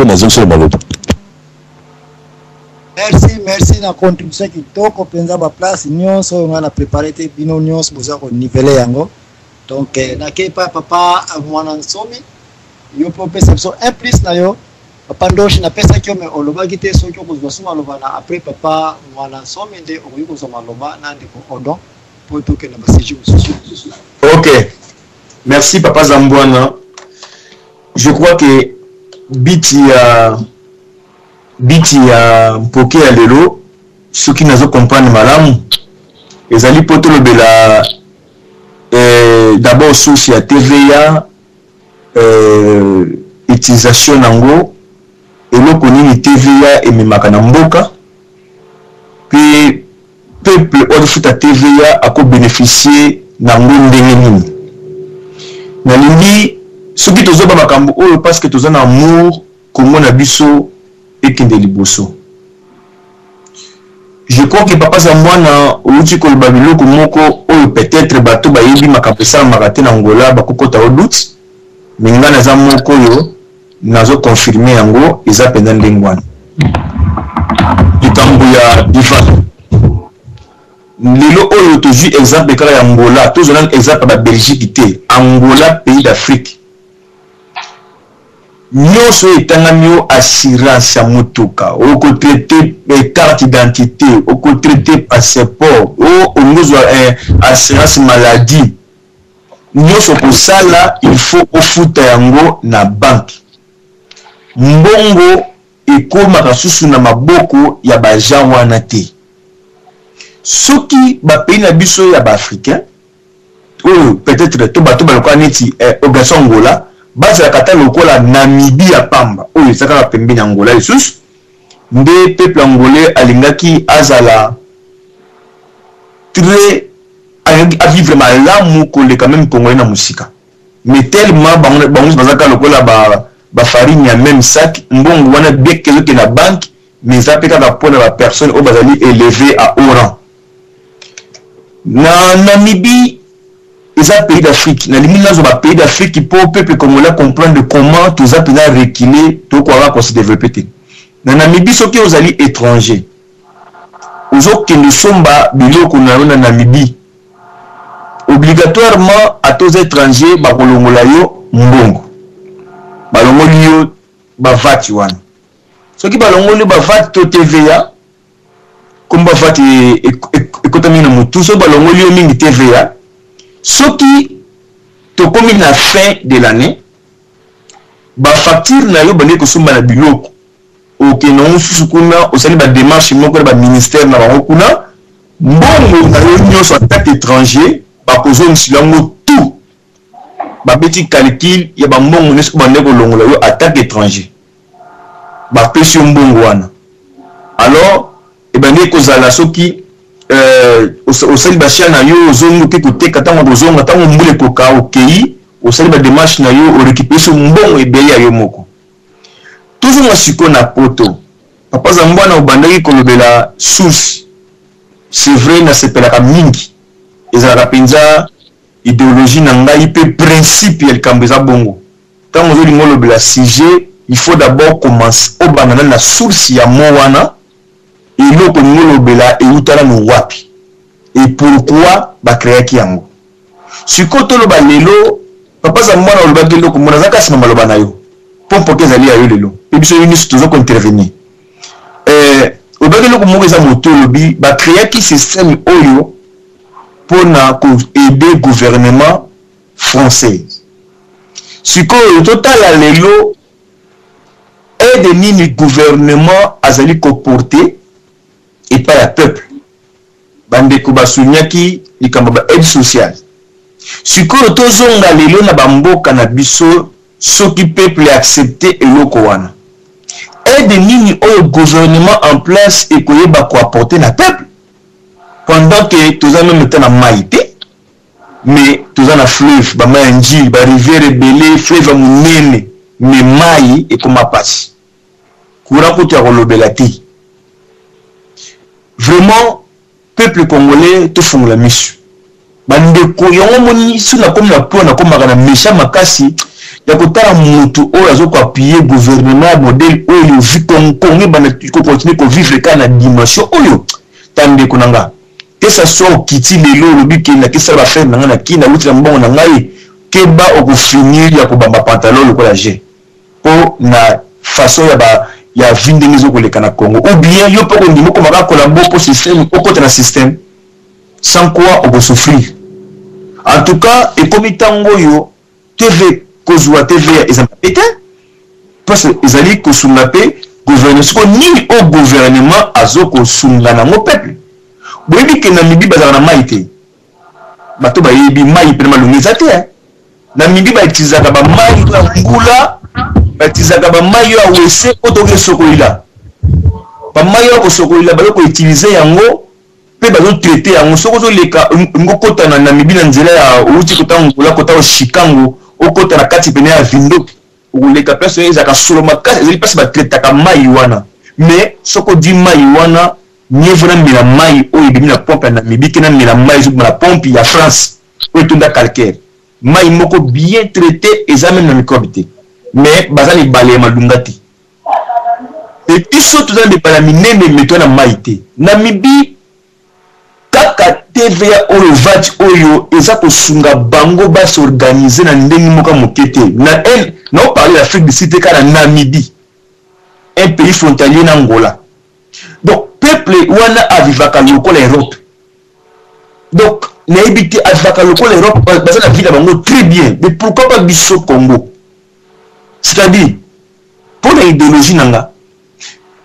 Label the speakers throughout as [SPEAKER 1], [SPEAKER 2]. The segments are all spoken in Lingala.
[SPEAKER 1] Mpe nazongisela maloba.
[SPEAKER 2] Merci, merci na contribution kitoko mpenza. Baplace nyonso oyo ngai na prépare te, bino nyonso boza koniveler yango. Donc nakei pa papa Mwana Nsomi. Yo mpe opesa biso un plus na yo. Papa Ndoshi, napesaki yo me olobaki te. Soki okozwa so maloba na après papa Mwana Nsomi, nde okoki kozwa maloba na ndeko Odon mpo tokende basujet mosusu.
[SPEAKER 3] Ok, merci papa Zambwana. Je crois que biti ya mpoke ya lelo, soki nazo comprendre malamu, ezali mpo tolobela d'abord source ya TVA, utilisation nango, eloko nini TVA ememaka na mboka, mpe peuple oyo azofuta TVA akobénéficie nango ndenge nini. Nalingi soki tozoba makambo oyo parce que toza na amour Kongo na biso ekende liboso. Je crois que papa Zambwana outi koloba biloko moko oyo peut-être bato bayebi makambo esalamaka te na Angola bakokota o doute, mais ngai naza moko oyo nazoconfirme yango, eza mpenza ndenge wana. Likambo ya IVA, lelo oyo tozwi exemple kaka ya Angola, tozwa nanu exemple ya baBelgique te. Angola, pays d'Afrique, nyonso oyo etangami yo, assurance ya motuka, okotraite carte d'identité, okotraite passeport, o olingi ozwa assurance maladie, nyonso kosala, il faut ofuta yango na banque. Mbongo ekomaka susu na maboko ya baagent wana te. Soki bapays na biso ya baafricain oyo peut-être to bato balokola neti organisation Angola bazalaka ata lokola Namibie ya pamba oyo eza kaka pembeni ya Angola lisusu, nde peuple angolais alingaki azala très alingaki avivre malamu koleka même congolais na mosika. Mais tellement bango bango baza kaka lokola bafarine ya même sac, mbongo wana bien que ezokende na banque, mais eza mpe kaka mpona bapersone oyo bazali élevé à haut rang. Na Namibie, eza pays d'Afrique, nalingi nazwa bapays d'Afrique mpo peuple congolais comprendre comment toza mpenza reculé, tokoka kose développer te. Na Namibie, soki ozali étranger, ozokende osomba biloko na yo na Namibie, obligatoirement, ata oza étranger, bakolongola yo mbongo, balongoli yo baVAT wana. Soki balongoli baVAT to TVA, kombo VAT ekota mingi na motu, soki balongoli yo mingi TVA, soki tokomi na fin de l'année, bafacture na yo bandeki kosomba na biloko, okende yango mosusu kuna, osali badémarche moko na baministère na bango kuna, mbongo na yo nyonso en tant qu'étranger bakozongisela yango tout. Babeti calcul ya bambongo nyonso bande kolongola yo en tant qu'étranger, bapesi yo mbongo wana. Alors ebandi kozala soki osali bachia na yo, ozongi, oke koteka, ntango kozonga, ntango mbula ekoka, okei osali badémarche na yo, orécupere so mbongo ebele ya yo moko. Tozonga sikoyo na poto. Papa Zambwana, obandaki kolobela source. C'est vrai, nasepelaka mingi, ezalaka mpenza idéologie na ngai mpe principe ya likambo eza bongo. Ntango ozolinga olobela sujet, il faut d'abord commencer, obanda nani na source ya mo wana. Eloko olingi olobela euta nanu wapi et pourquoi bacréaki yango? Sikoyo toloba lelo, papa Zambwana, olobaki eloko mona aza kasi na maloba na yo mpo mpoke ezali ya yo lelo mpe biso nyonso toza kointervenir. Olobaki eloko moko eza moto, olobi bacréaki système oyo mpona koaider gouvernement français. Sikoyo totala lelo aide nini gouvernement azali koporter epai ya peuple. Bandeko basoulignaki likambo ba aide sociale. Sikoyo tozonga lelo na bamboka na biso, soki peuple accepte eloko wana, aide nini oyo gouvernement en place ekoyeba koapporter na peuple pendant que toza même ta na mai te, mais toza na fleuve, bamai ya Njili, barivière ebele, fleuve ya monene, mais mai ekoma pasi, courant kutu ya kolobela te. Vraiment, peuple congolais, tofungola miso. Bandeko, yango moni, soki nakomi na po nakomaka na méchant makasi. Ya kotala mutu oyo azo ko appuyer gouvernement ya modèle oyo vi Congo ebanda ko continuer ko vivre kaka na dimension oyo. Ta ndeko na nga, que ça soit okiti lelo olobi ke nake sala ba affaires na nga na kin, nawuti na mbongo na ngai, keba oko finir ya kobamba pantalon lokola je po na façon ya ba ya vie ndenge ezo koleka na Congo. Ou bien yo pe okondima okoma kaka collabo po système okota na système. Sans quoi oko souffrir. En tout cas ekomi tango oyo TV kozua TVA eza mabe te parce ezali kosunga pe gouvernement sikoyo nini oyo gouvernement azo kosunga nango peuple boyebi ke Namibie bazalaka na mayi te bato bayebi mayi pe na malonga eza te hein Namibie ba utilisaka ba mayi ya ngula ba utilisaka ba mayi ya wese oyo tokoki sokolila ba mayi ya kosokolila bazo ko utiliser yango pe bazo traite yango soki ozo leka olingi okota na Namibie na nzela ya owuti kota Angola kota Oshikango okota na kati pene ya Windhoek okoleka place oyo ezalaka solo makasi ezali place ba traitaka mayi wana mais soki ozui mayi wana mieux vaut namela mayi oyo ebimi na pompe ya Namibie ke namela mayi ezobima na pompe ya France oyo etonda calcaire mayi moko bien traite eza meme na microbe te mais baza na ebale ya malunga te. Mais biso toza na mibala minene mais toza na mayi te. Namibie kaka TVA oyo VAT oyo eza kosunga bango ba s'organiser na ndenge moko ya moke te. Na un nao parler ya Afrique du Sud te kaka na Namibie un pays frontalier na Angola. Donc peuple wana a vivaka lokola Europe. Donc nayebi te a vivaka lokola Europe baza na vie na bango très bien mais pourquoi pas biso Congo? C'est-à-dire Mpo na ideologie na nga,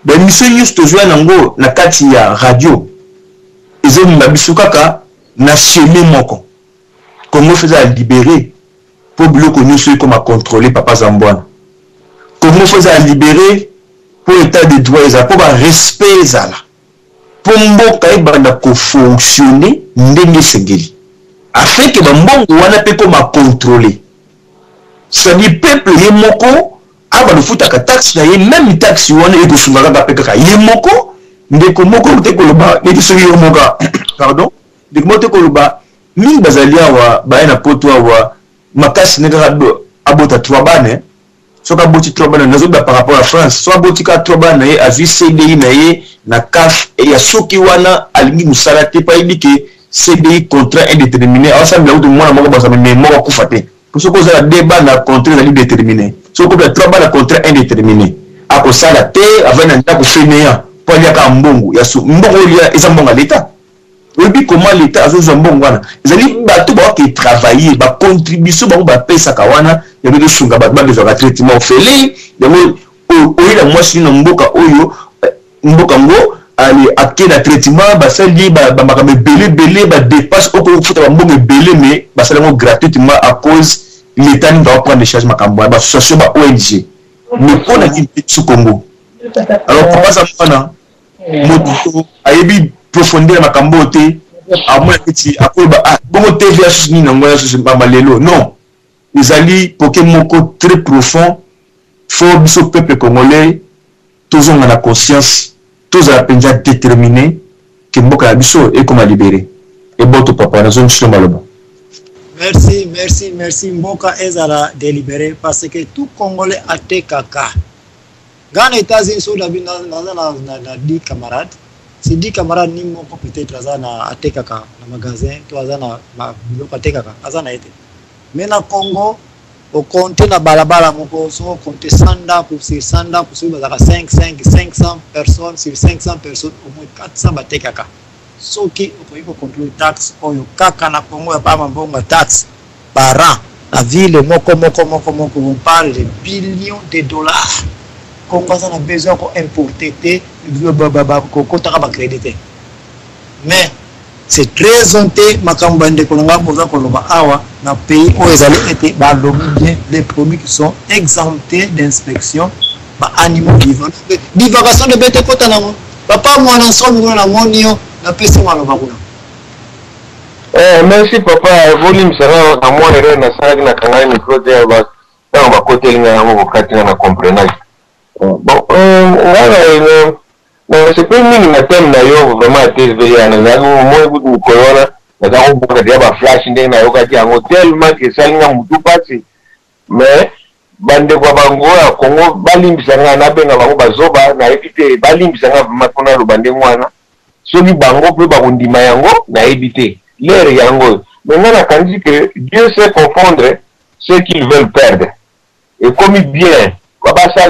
[SPEAKER 3] ba emissions nionso tozoya nango na kati ya radio ezo mema biso kaka na chemin moko. Congo faut ezala libere mpo biloko nionso ekoma controler papa Zambwana. Congo faut ezala libere mpo etat de droit ezala, mpo ba respect ezala. Mpo mboka ebanda ko fonctionner ndenge esengeli. Afin que ba mbongo wana mpe ekoma controler. C'est à dire peuple ye moko abanda kofutaka taxe na ye, meme taxe wana ekosunga kaka mpe kaka ye moko. Ndeko moko te koloba neti soki yo moko, pardon, ndeko moko te koloba mingi bazali awa baye na poto awa makasi ne kaka abota 3 bana. Soki aboti 3 bana, nazoloba par rapport ya France, soki aboti kaka 3 bana na ye, azwi CDI na ye na CAF ya soki wana alingi mosala te mpo ayebi ke CDI contrat indéterminé, awasambela kutu mwana moko bazwa mais moko akufa te. Mpo soki oza na 2 bana contrat ezali déterminé, soki okomi na 3 bana contrat indéterminé, akosala te, avandi na ndako fainéant mpo aliaka mbongo ya mbongo oyo lia eza mbongo ya l'État. Oyebi comment l'etat azozwa mbongo wana? Ezali bato baoke travailler, ba contribution bango bapesaka wana yango ezosunga bato babezwaka traitement ofele. Yango oyela mwasi na mboka oyo mboka yango ale ake na traitement, basali ye bamakambo ebele ebele, ba dépense okoki kofuta bambongo ebele, mais basali yango gratuitement à cause l'etat nini va prendre charge makambo wana, ba association, ba ONG. Mais mpo na nini biso Congo? Alors papa Zambwana, moto ayebi profondeur ya makambo oyo te, amona neti akoloba ah bongo TVA susu nini yango ya susu mbamba lelo. Non, ezali poke moko très profond. Faut biso peuple congolais tozonga na conscience, tozala mpenza déterminé ke mboka na biso ekoma libéré. Eboto papa, nazongisi yo maloba.
[SPEAKER 2] Merci, merci, merci. Mboka ezala délibéré parce que tout Congolais atekaka. Nga na Etats-Unis soki na naza na na 10 camarades, si 10 camarades ni moko peut-être aza na atekaka na magasin to aza na biloko atekaka aza na ye te. Mais na Congo okonte na balabala moko soki okonte 100 ndako sur 100 ndako soki bazalaka 5 5 500 personnes sur 500 personnes au moins 400 batekaka. Soki okoki ko controle taxe oyo kaka na Congo ya ba mbongo ya taxe par an na ville moko moko moko moko, on parle de billions de dollars. Congo aza na besoin ya ko importer te, kokotaka ba crédit te. Mais c'est très honteux makambo ba ndeko na ngai boza koloba awa na pays oyo ezali ete balobi bien les produits qui sont exemptés d'inspection ba animaux vivants. Divagation de bete kota nango. Papa mwana nsomi kuna namoni yo, napesi maloba kuna.
[SPEAKER 1] Eh, merci papa, bolimbisa nga na mwa erreur nasalaki, nakangaki micro te, ntango bakoteli ngai yango kokati nga na comprenaki. Bon, ngai nasepeli mingi na thème na yo vraiment ya TVA. Nazalaki omoni kutu mokolo wana naza kobwaka deja ba flash ndenge nayokaki yango tellement ke esali nga motu mpasi, mais Bandeko ya bango ya Congo balimbisa nga nabenga bango bazoba, nayebi te, balimbisa nga vraiment mpo naloba ndenge wana. Soki bango mpe bakondima yango, nayebi te. L'heure yango oyo. Mais nga nakanisi que Dieu sait confondre ceux qu'ils veulent perdre. Ekomi bien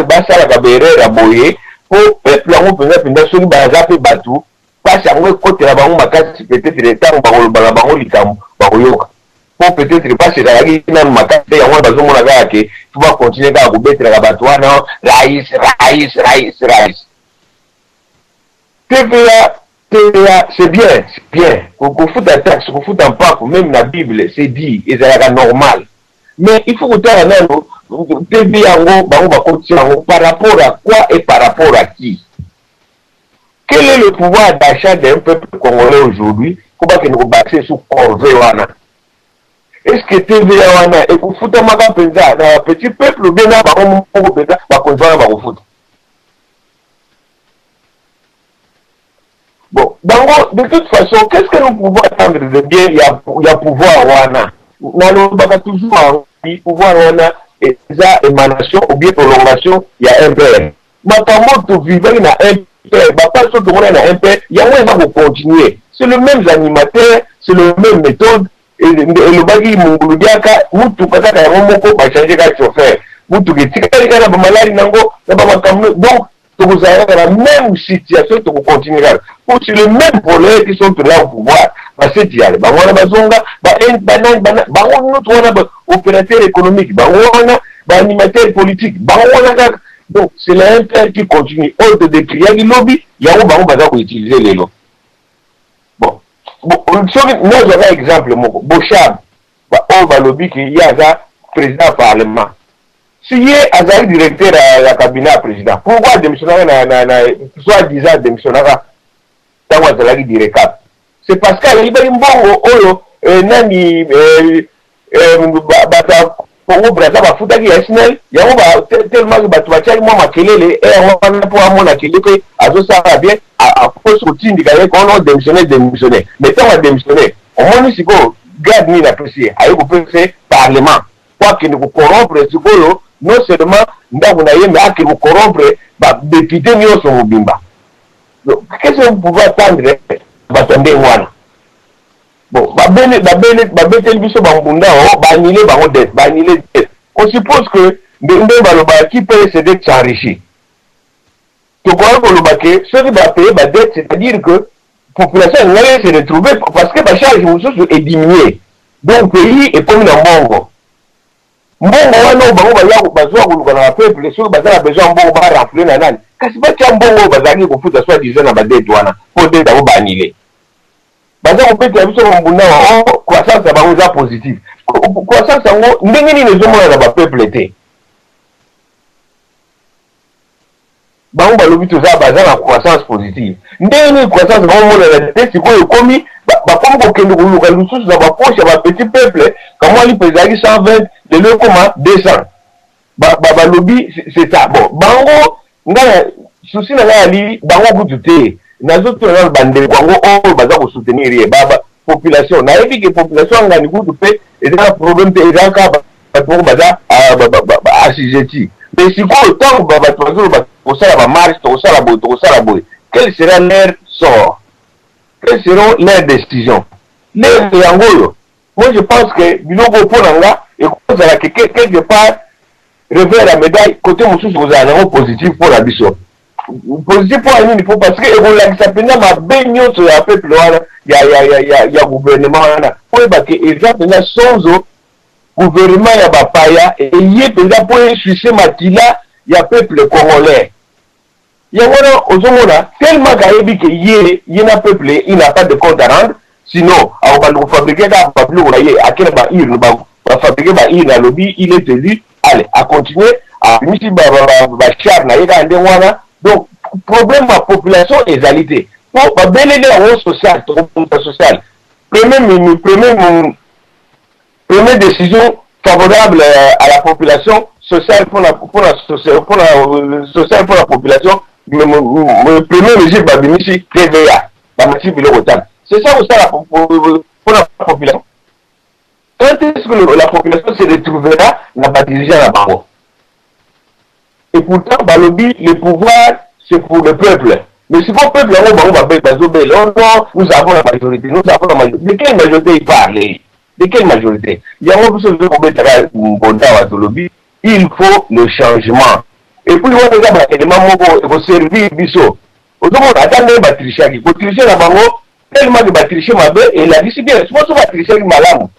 [SPEAKER 1] basalaka ba erreur ya boye mpo peuple yango mpenza mpenza soki baza mpe bato mpasi yango ekotela bango makasi, peut-être ntango bakoloba na bango likambo bakoyoka, mpo peut-être mpasi ezalaki nanu makasi te. Yango wana bazomona kaka ke fo bacontinue kaka kobetelaka bato wana rais, rais, rais, rais. TVA, TVA, c'est bien, c'est bien kofuta taxe, kofuta mpako. Même na Bible c'est dit, ezalaka normal. Mais il faut kotala nano TVA yango bango bakotisi yango par rapport à quoi et par rapport à qui? Quel est le pouvoir d'achat d'un peuple congolais aujourd'hui po bakende kobakisa esu corvée wana? Est ce que TVA wana ekofutamaka mpenza na petit peuple ou bien na bango moko mpenza bakonzi wana bakofuta? Bon, bango, de toute façon, qu'est ce que nous pouvons attendre de bien ya pouvoir wana? Nalobaka toujours, pouvoir wana eza émanation ou bien prolongation ya MPR. Makambo tovivaki na MPR, bapasi oyo tomona na MPR, yango eza kocontinue. C'est le même animateur, c'est le même méthode. Elobaki mongulu diaka, mutuka kaka yango moko, bachange kaka chauffeur, mutuka etikali kaka na bamalari nango na bamakambo. Donc tokozala kaka na même situation, tokocontinue kaka po c'est le même problème qui sont là au pouvoir. Baseti yale bango wana bazonga, banani, bango nyonso wana, baopérateur économique bango wana, baanimateur politique bango wana kaka. Donc c'est la MPR qui continue. Oyo todécriaki lobi, yango bango baza koutiliser lelo. Bon, soki nazwaka exemple moko, Boshab oyo balobi ke ye aza président ya parlement, si ye azali directeur ya cabinet ya président, pourquoi adémissionnaka na soit disant adémissionnaka ntango azalaki direcap? C'est parce que ayibaki mbongo oyo nani, bato ya Congo Braza bafutaki ya SNEL. Yango tellement bato batiaki mwa makelele e yango wana mpo amona kende mpe azosala bien, akosi kotindika ye kono démissionne, démissionne. Mais ntango adémissionne, omoni sikoyo grade nini apesi ye? Aye kopesa parlement po akende kocorrompre sikoyo non seulement ndako na ye, mais akende kocorrompre badéputé nyonso mobimba. Qu'est-ce que vous pouvez attendre bato ya ndenge wana? Bon, babeteli biso bambunda o baannule bango dette, baannule dette. On suppose que ndenge balobaka, qui paye ses dettes s'enrichit. Tokoki koloba ke soki bapaye badette, c'est-à-dire que population alingaki se retrouver parce que bacharge mosusu ediminue, donc pays ekomi na mbongo. Mbongo wana oyo bango baya bazwa koluka na bapeuple, soki baza na besoin ya mbongo, barafle na nani? Kasi batya mbongo oyo bazalaki kofuta soit disant na badette wana, mpo dette yango baannule. Baza kobetela biso bambunda wa o croissance ya bango eza positive. Croissance yango ndenge nini ezomona na bapeuple te? Bango balobi toza, baza na croissance positive. Ndenge nini croissance bango monana te? Sikoyo ekomi bakomi kokende koluka lisusu na bapoche ya bapetit peuple. Kamwa lipa ezalaki 120, lelo ekoma 200. Balobi c'est ça. Bon, bango, ngai souci na ngai ali bango kutu te. Nazotuna nano bandeko yango oyo baza kosoutenir ye, population. Nayebi ke population angani kutu mpe eza na problème te, eza kaka bato moko baza assujetti. Mais sikoyo ntango bato bazoloba kosala bamarche, tokosala boye, tokosala boye, quel sera leur sort? Quelles seront leurs décisions? L'heure yango oyo, moi je pense que biloko mpo na nga ekozala ke quelque part revers ya médaille, côté mosusu kozala nango positif mpo na biso. Positif mpo ya nini? Mpo parce que ekolakisa mpenza mabe nyonso ya peuple wana, ya gouvernement wana, oyeba ke eza mpenza sonzo, gouvernement ya bapaya eye mpenza mpo esuce makila ya peuple congolais. Yango wana ozomona tellement kayebi ke ye na peuple il n'a pas de compte à rendre. Sinon akobanda kofabriquer kaka babiloko na ye, ake na baurne, bafabriquer baurne, alobi il est élu, allez, acontinue, abimisi bachar na ye kaka ndenge wana. Donc problème ya population ezali te, mpo babeleli yango social, tokobongisa social. Premier décision favorable à la population, sociale, pour la sociale, pour la population, première mesure babimisi TVA, bamati biloko tano. C'est ça kosala pour la population? Quand est-ce que la population se retrouvera na badirigeant na bango? Et pourtant balobi le pouvoir c'est pour le peuple, mais sikoyo peuple yango bango babe bazobela oh non, nous avons la majorité, nous avons la majorité. De quelle majorité il parle? De quelle majorité? Yango biso tozo kobetaka mbonda awa, tolobi il faut le changement. Et puis wana eza ba élément moko ekoservir biso. Ozomona ata ndenge batrichaki, kotriche na bango tellement que batriche mabe elakisi bien. Sikoyo so batrichaki malamu,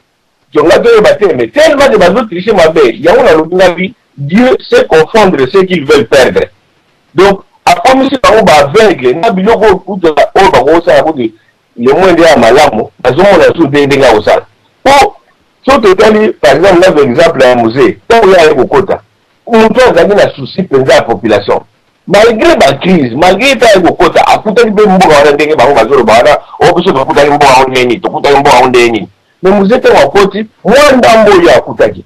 [SPEAKER 1] tonga toyeba te, mais tellement que bazotriche mabe, yango nalobi ngabi Dieu sait confondre ceux qu'ils veulent perdre. Donc akomisi bango baaveugle na biloko oyo kuta oyo bakosala kutu le moins nde ya malamu, bazomona su te ndenge akosala. Po so totali par exemple, nazwa exemple ya Mzee, ntango ye aye kokota, moto azalaki na souci mpenza ya population malgré bacrise, malgré ete aye kokota akutaki mpe mboka wana ndenge bango bazoloba wana oyo biso tokutaki mboka yango ndenge nini, tokutaki mboka yango ndenge nini. Mais Mzee ntango akoti, mwa ndambo oyo akutaki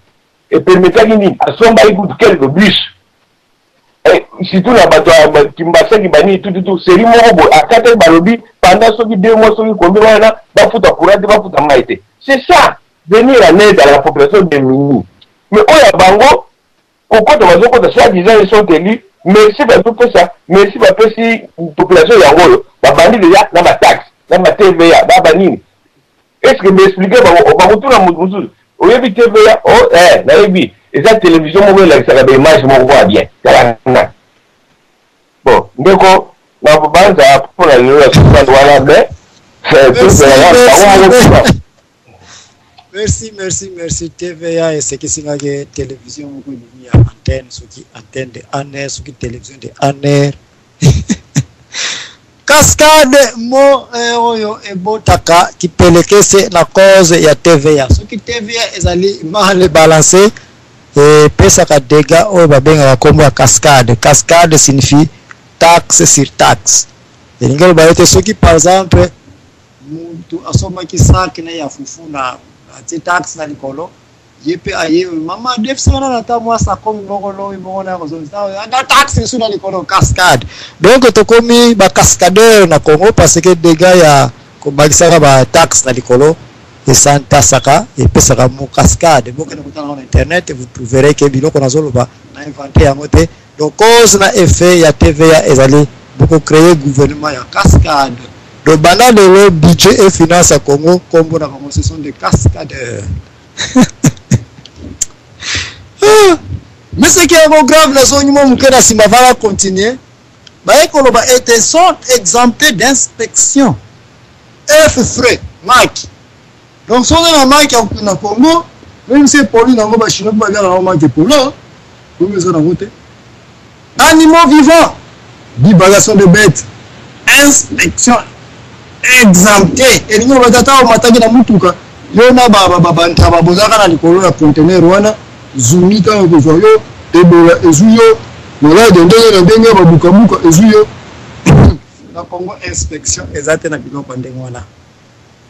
[SPEAKER 1] epermetaki nini? Asombaki kutu quelques bus, surtout na bato ya Kimbasaki banini tututu seri moko boye akataki, balobi pendant soki 2 mois, soki combien wana, bafuta courant te, bafuta mai te. C'est ça, venir en aide à la population démunie. Mais oyo ya bango kokota, bazokota soit disant ils sont élus, merci bazopesa, merci bapesi population yango oyo babandi déjà na bataxe, na ba TVA, ba banini. Est ce que baexplique bango? Bakotuna moto mosusu: oyebi TVA? O eh, nayebi, eza télévision moko elakisaka baimage moko ya bien. Tala nga bon, ndeko na banza mpona lelo ya sukali wana, mais
[SPEAKER 2] Merci, merci, merci. TVA esekisi ngaki, télévision moko ebimi ya antenne, soki antenne de ANR, soki télévision de ANR. Cascade mo oyo ebotaka kipelekese na cause ya TVA. Soki TVA ezali mal balancé, epesaka dégâts oyo babengaka nkombo ya cascade. Cascade signifie taxe sur taxe. Elingi oloba ete soki par exemple mutu asombaki sac na ya fufu na atie taxe na likolo, ye mpe aye: mama, defisanga nana ata mwa sakomi moko lobi moko na kozongisa na taxe lisusu na likolo. Cascade. Donc tokomi bacascadeur na Congo parce que dégâts ya kobakisaka bataxe na likolo esantasaka, epesaka mo cascade. Bokende kotala yango na internet, vous trouverez ke biloko nazoloba na invente yango te. Donc cause na effet ya TVA ezali bokocréer gouvernement ya cascade. Donc banda lelo, budget et finance ya Congo, nkombo na bango ce sont des cascadeurs. Mais ce qui est encore grave, nazongi mwa moke na nsima, vala continuer, baye koloba ete sont exemptés d'inspection œuf frais, maki. Donc soki na maki na Congo, même si epoli nango, bachinois mpe baliaka yango, maki epola oyo eza nango te. Animaux vivants, divagation de bêtes, inspection exempté. Elingi koloba tata omataki na mutuka, yo na bantaba bozalaka na likolo ya conteneur wana, zumi ntango kozwa yo, ebola ezwi yo, malade ndenge na ndenge babukabuka ezwi yo. Na Congo inspection eza te na biloko ya ndenge wana.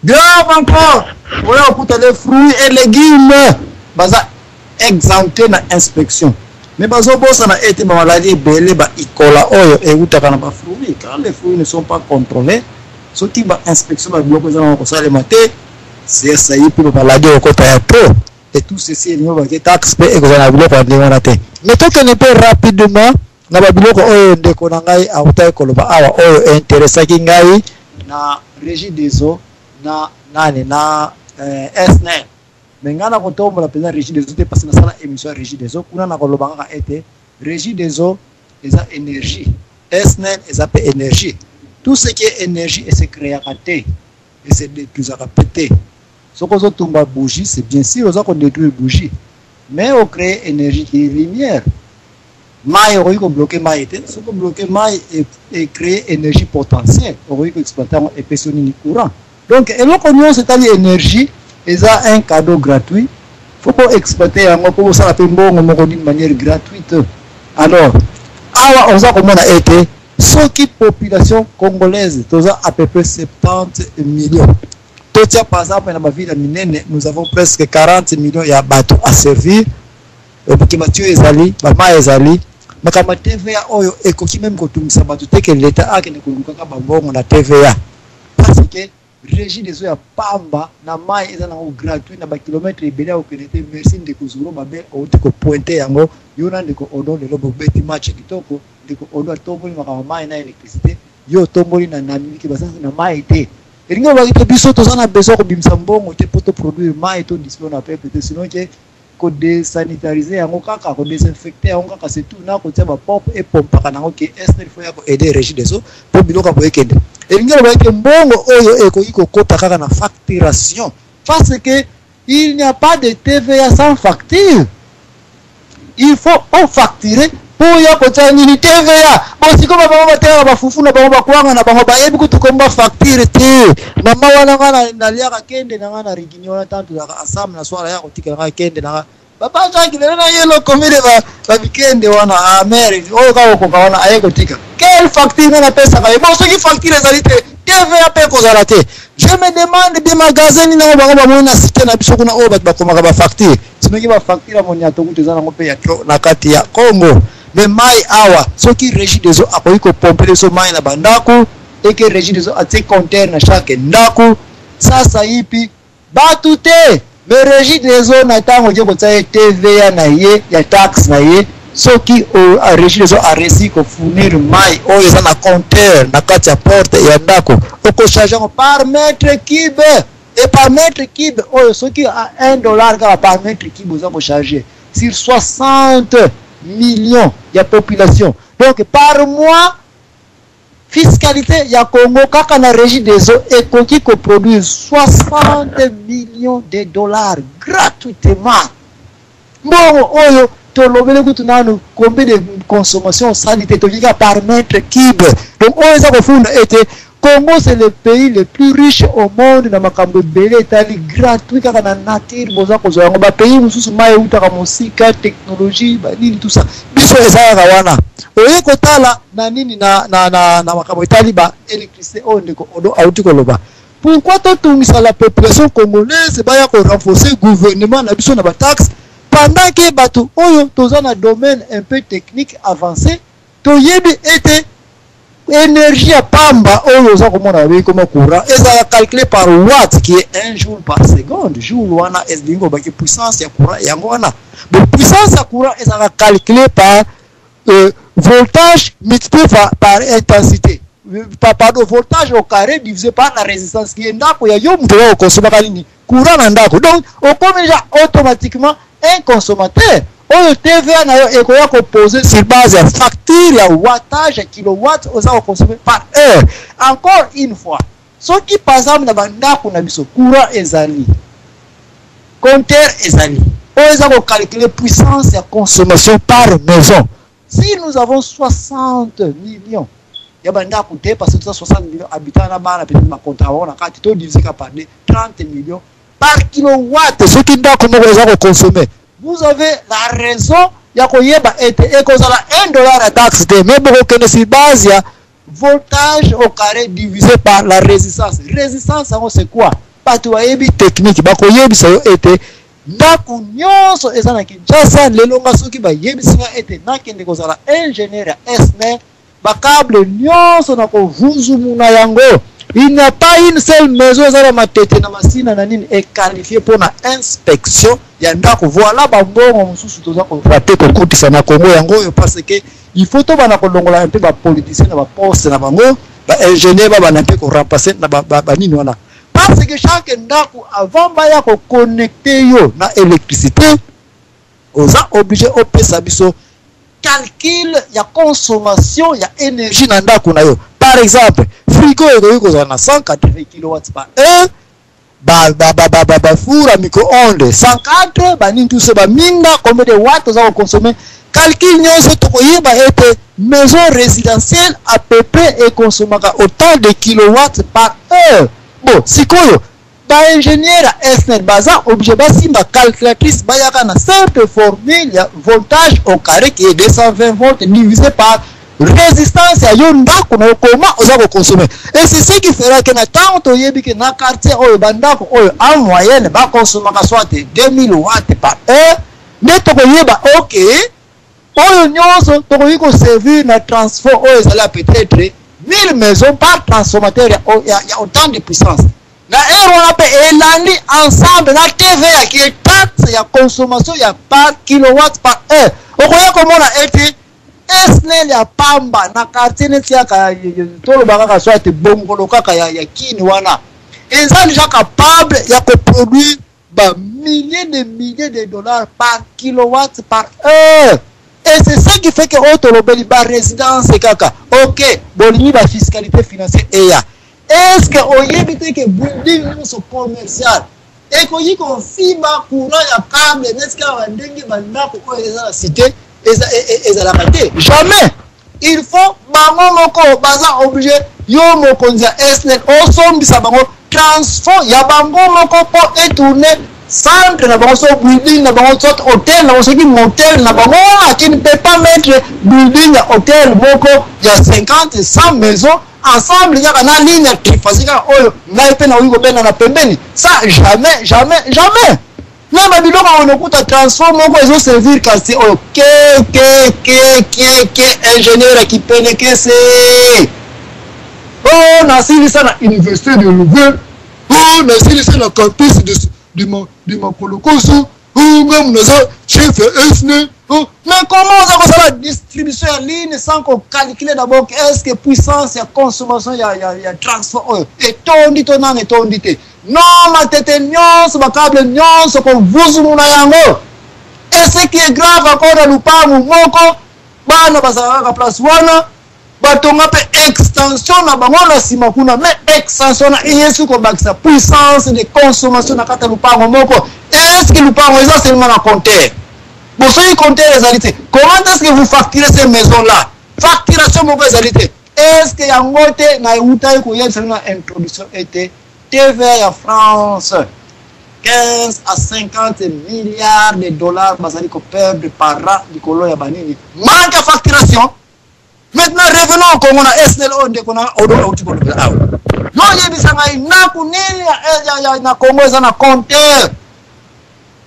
[SPEAKER 2] Grave encore, oya okuta les fruits et légumes baza exempté na inspection, mais bazobosana ete bamaladi ebele baikola oyo eutaka na bafruits. Quand les fruits ne sont pas contrôlés, soki bainspection babiloko eza nango kosalema te, sai mpe bamaladi okota ya trop. Et tout ceci elingi bake taxe mpe ekozala na biloko ya ndenge wana te. Mais tokende mpe rapidement na babiloko oyo ndeko na ngai autaki koloba awa, oyo interesaki ngai na Régie des eaux na nani na SNEL. Mais ngai nakotombola mpenza Régie des eaux te parce que nasala émission ya Régie des eaux. Kuna nakoloba kaka ete Régie des eaux eza énergie, SNEL eza mpe énergie. Tout ce qui est énergie ese créaka te, ese détruisaka mpe te. Soki ozotumba bougie, c'est bien sûr oza kodétruire bougie, mais ocréer énergie qui est lumière. Mai, okoki kobloquer mai te. Soki obloquer mai, ecréer énergie potentielle, okoki koexploiter yango, epesi yo nini? Courant. Donc eloko nyonso etali énergie eza un cadeau gratuit, faut koexploiter yango mpo bosala mpe mbongo moko d'une manière gratuite. Alors awa oza komona ete soki population congolaise toza à peu près 70 millions, totia par exemple na bavile ya minene, nous avons presque 40 millions ya bato à servir. Obiki batio ezali, bamai ezali, makambo ya TVA oyo ekoki même kotungisa bato te, ke leta akende kolukaka bambongo na TVA parce que Régie des eaux ya pamba na mai eza nango gratuit na bakilomètre ebele ya kokende te. Merci ndeko Zoro Babel, outi kopointe yango. Yo na ndeko Odo lelo bobeti match ya kitoko. Ndeko Odo atomboli makambo mai na électricité, yo otomboli na Namibie ke baza na mai te. Elingi olobaki te biso toza na besoin kobimisa mbongo te mpo toproduire mai to dispose na peuple te, sinon ke kodesanitarize yango kaka, kodesinfecte yango kaka, c'est tout, na kotia bapompe epompaka nango ke SNEL faut ya koaider Régie des eaux mpo biloko ya boye ekende. Elingi olobaki te mbongo oyo ekoki kokota kaka na facturation, parce que il n'y a pas de TVA sans facture. Il faut ofacturer mpo ya kotia nini? TVA. Bosiko babango batekaka bafufu na bango, bakwanga na bango, bayebi kutu komba facture te. Mama wana nga naliaka kende na nga na rigini wana, tanto tozalaka ensemble na swala ya kotikela nga kende na nga. Papa Jacques, lelo na ye lokomile babikende wana amere oyo kaka okoka wana aye kotika. Quelle facture nga napesaka ye? Bon, soki facture ezali te, TVA mpe ekozala te. Je me demande bi magasin nini yango bango bamoni na cité na biso kuna oyo bato bakomaka bafacture. Soki bafacture ya moniato kutu eza nango mpe ya trop na kati ya Congo. Mais mai awa, soki Régie des eaux akoki kopompele biso mai na bandako, eke Régie des eaux atie compteur na chaque ndako sasa yipi bato te. Mais Régie des eaux na ntango oke kotia ye TVA na ye ya taxe na ye, soki Régie des eaux aréussi kofournir mai oyo eza na compteur na kati ya porte ya ndako, okocharge yango par mètre cube. Et par mètre cube oyo, soki a 1 $ kaka par mètre cube oza kocharge sur 60 millions ya population, donc par mois fiscalité ya Congo kaka na Régie des eaux ekoki koproduire 60 millions de dollars gratuitement. Mbongo oyo tolobeli kutu nanu combien de consommation osali te, toki kaka par mètre cube. Donc oyo eza kofunda ete Congo, c'est le pays le plus riche au monde na makambo ebele etali gratuit kaka na nature. Boza kozwa yango, bapays mosusu mai eutaka mosika, technologie banini, tout ça. Biso eza kaka wana. Oye kotala na nini na makambo etali ba électricité oyo ndeko Odo auti koloba. Pourquoi totungisa la population congolaise baya korenforcer gouvernement na biso na bataxe, pendant ke bato oyo toza na domaine un peu technique avancé toyebi ete énergie ya pamba oyo oza komona babengi koma courant ezala calculé par watt, qui est 1 joule par seconde? Joule wana elingi kobaki puissance ya courant yango wana. Bon, puissance ya courant ezalaka calculé par voltage multiplié par intensité, pardon, voltage au carré divisé par la résistance, qui est ndako ya yo moto oyo okonsomaka nini courant na ndako. Donc okomi déjà automatiquement un consommateur oyo TVA na yo ekoya kopose sur base ya facture ya wattage ya kilowatt oza kokonsome par heure. Encore une fois, soki par exemple na bandako na biso courant ezali, compteur ezali oyo eza kocalcule puissance ya consommation par maison, si nous avons 60 millions ya bandako te, parce que toza 60 millions habitants na bana, peut-être bacontrat bango na kati, to divise ka par 30 millions par kilowatt, soki ndako moko eza kokonsome, vous avez la raison ya koyeba ete ekozala 1 $ ya taxe te, mais bokokende sur base ya voltage au carré divisé par la résistance. Résistance yango, c'est quoi? Bato bayebi technique bakoyebisa yo ete ndako nyonso eza na Kinshasa lelo, nga soki bayebisi nga ete nakende kozala ingénieur ya SNEL, bacâble nyonso na kovunzumuna yango, il n'y a pas une seule maison eza na Matete, na Masina, na nini equalifie mpona inspection ya ndako. Voilà bambongo mosusu toza korater kokotisa na Congo yango oyo, parce que il faut tobanda kolongola mpe bapoliticien na baposte na bango, baingénieur babanda mpe koremplace na banini wana, parce que chaque ndako, avant baya koconnecte yo na électricité, oza obligé opesa biso calcul ya consommation ya énergie na ndako na yo. Par exemple, frigo ekoki kozala na 180 kilowatts par heure, bafour ya micro-onde 104, banini tuso, baminda, combien de watt oza kokonsome. Calcul nyonso tokoyeba ete maison résidentielle à peu près ekonsomaka autant de kilowatts par heure. Bon, sikoyo baingénieur ya SNEL baza obligé basimba calculatrice, bayaka na simple formule ya voltage au carré, qui est 220 volts, divisé par résistance ya yo ndako na yo, koma oza kokonsome. Et c'est ce qui fera ke na ntango toyebi ke na quartier oyo, bandako oyo, en moyenne bakonsomaka soit 2000 watts par heure, nde tokoyeba ok, oyo nyonso tokoki koservir na transfo oyo ezali ya peut-être 1000 maisons par transformateur ya autant de puissance. Na heure wana mpe elandi ensemble na TVA qui est taxe ya consommation ya par kilowatt par heure. Okoya komona ete SNEL ya pamba na quartier neti yaka toloba kaka soit bongolo kaka ya Kin wana eza déjà capable ya koproduire ba milliers de milliers de dollars par kilowatt par heure. Et c'est ce qui fait que oyo tolobeli ba résidence kaka, ok, bolingi ba fiscalité financière eya. Est-ce que oyebi te ke building nyonso commercial ekoki kofiba courant ya câble neti kaka ndenge bandako oyo eza na cité ezalaka te? Jamais. Il faut bango moko baza obligé, yo mokonzi ya SNEL osombisa bango transfo ya bango moko mpo etourne centre na bango, so building na bango, soit hôtel na bango, soki motel na bango wana. Qui ne peut pas mettre building ya hôtel moko ya 50, 100 maisons ensemble kaka na ligne ya triphasé kaka oyo ngai mpe nakoki kobenga na pembeni? Ça, jamais, jamais, jamais. Na babiloko oyo nokuta transfo moko ezoservir quartier oyo ke ke ke ke ke ingénieur ya kipelekese oyo nasilisa na université de Louvain, oyo nasilisa na campus de Makolokoso, oyo ngamu naza chef ya SNEL. Mais comment oza kosala distribution ya ligne sans kocalculer d'abord est ce que puissance ya consommation ya transfo oyo etondi to nano etondi te? Non, matete nyonso, bacâble nyonso kovuzumuna yango. Et ce qui est grave encore, na lupangu moko bana bazalaka kaka place wana, batonga mpe extension na bango na nsima kuna, mais extension na eyesi kobakisa puissance de consommation na kati ya lupango moko. Est ce que lupango eza seulement na compteur? Bon, soki compteur ezali te, comment est ce que vous facturez ces maisons là? Facturation moko ezali te. Est ce que yango te na eutaki koyebisa na introduction ete TVA ya France, 15 à 50 milliards de dollars bazali koperdre par an likolo ya banini? Manque ya facturation. Maintenant, revenons au Congo, na SNEL oyo ndeko na odo auti kolobela awa. Yo oyebisa ngai ndako nini na Congo eza na compteur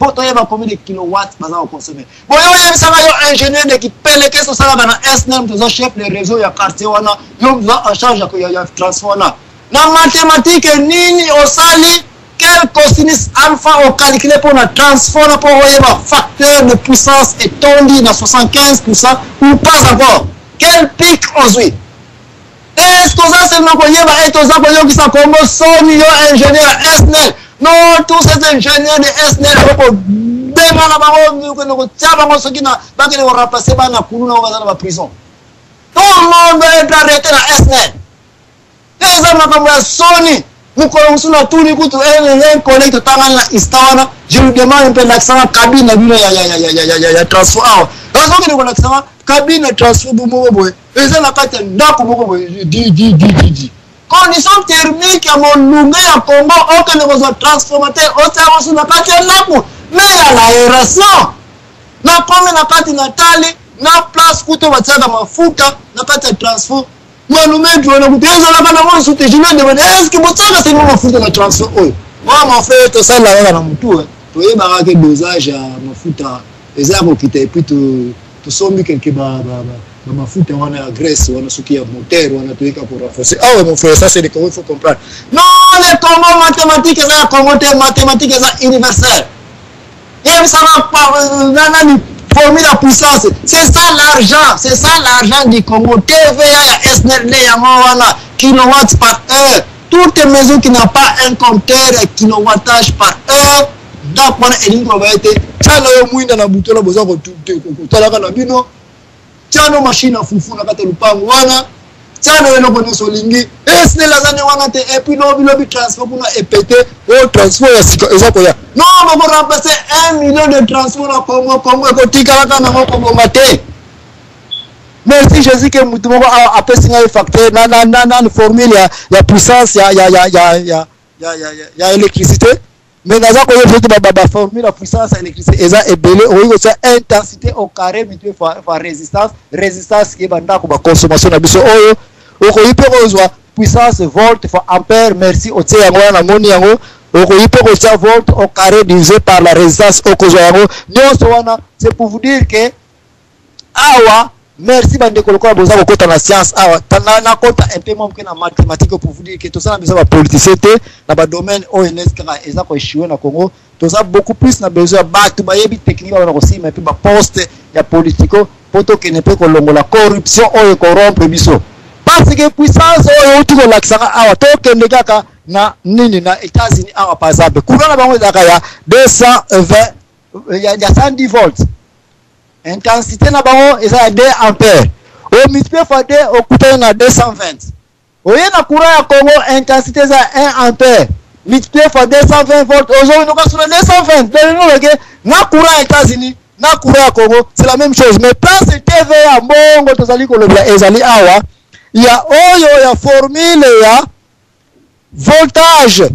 [SPEAKER 2] mpo toyeba combien de kilowatt baza koconsommer? Boye oyebisa ngai, yo ingénieur de kipelekese osalaka na SNEL, moto oza chef de réseau ya quartier wana, yo oza en charge ya transfo wana, na mathématique nini osali? Quel cosinus alpha ocalcule mpo na transfo na mpo oyeba facteur de puissance etondi na 75 % ou pas encore? Quel pic ozwi? Est ce oza seulement koyeba ete oza koyokisa Kongo soni, yo ingénieur ya SNEL? Non, tous ces ingénieurs de SNEL okobenga na bango, kende kotia bango soki na bakende koremplacer bana kulu na baza na baprison. Tout le monde doit être arrêté na SNEL. Eza makambo ya soni. Mokolo mosusu natuni kutu un collègue totangani na ista wana, je lui demande mpe lakisanga cabine na bino ya transfo awa. Azokende kolakisanga cabine ya transfo moko boye eza na kati ya ndako moko boye, di di di di di condition thermique ya molunge ya Congo. Okende kozwa transformateur, otia mosusu na kati ya ndako, mais ya l'aération. Nakomi na kati, natali na place kutu batiaka mafuta na kati ya transfo, manomètre wana kutu ezalaka nango lisusu te. Je lui demande: est ce que botiaka seulement mafuta na transfo oyo? Moi, mon frère, tosalaka kaka na motu, toyebaka ke dosage ya mafuta eza ya kokita, et puis tosombi quelque bamafuta wana ya graisse wana, soki ya moteur wana, toyeka korenforcer. Ah ouais, mon frère, ça c'est le Congo, il faut comprendre. Non, le Congo, mathématique eza ya Congo te, mathématique eza universelle. Yebisaka nani formule ya puissance? C'est ça l'argent, c'est ça l'argent du Congo. TVA ya SNEL nde yango wana, kilowatt par heure. Toute maison qui n'a pas un compteur ya kilowattage par heure, ndako wana elingi koloba ete tiana yo mwinda na butu wana boza kotalaka na bino, tiano machine ya fufu na kati ya lupango wana, tiano eloko nyonso olingi, SNEL aza nde wana te. Et puis lobi lobi transfo kuna epete oyo, transfo ya sika eza koya. Non, bakoremplace 1 million de transfo na Congo, Congo ekotikalaka nango kobonga te. Merci Jésus ke mutu moko apesi ngai facteur na formule ya puissance ya électricité. Mais naza koyeba ete baformule ya puissance ya électricité eza ebele. Okoki kotia intensité au carré multiplié fois résistance, résistance ke bandako baconsommation na biso oyo. Okoki mpe kozwa puissance volt fois ampère. Merci, otie yango wana, namoni yango. Okoki mpe kotia volt au carré divisé par la résistance, okozwa yango nyonso wana. C'est pour vous dire que awa Merci bandeko lokola boza kokota na science awa. Nakota un peu mwa moke na mathématique pour vous dire que toza na besoin ba politiciens te na ba domaine oyo neti kaka eza ko échouer na Congo. Toza beaucoup plus na besoin ya bato bayebi technique babanda kosimba mpe ba poste ya politico mpo tokende mpe kolongola corruption oyo ekorrompre biso, parce que puissance oyo euti kolakisaka awa, tokende kaka na nini, na États-Unis awa par exemple, courant na bango ezalaka ya 220, ya 110 volts, intensité na bango eza ya 2 ampère, omultiplie fois 2, okutani na 220. Oye na courant ya Congo, intensité eza 1 ampère, multiplié fois 220 volts, ozoyoka sur 220. Donc oloke na courant ya États-Unis na courant ya Congo, c'est la même chose. Mais place TVA, mbongo tozali kolobela ezali awa ya oyo ya formule ya voltage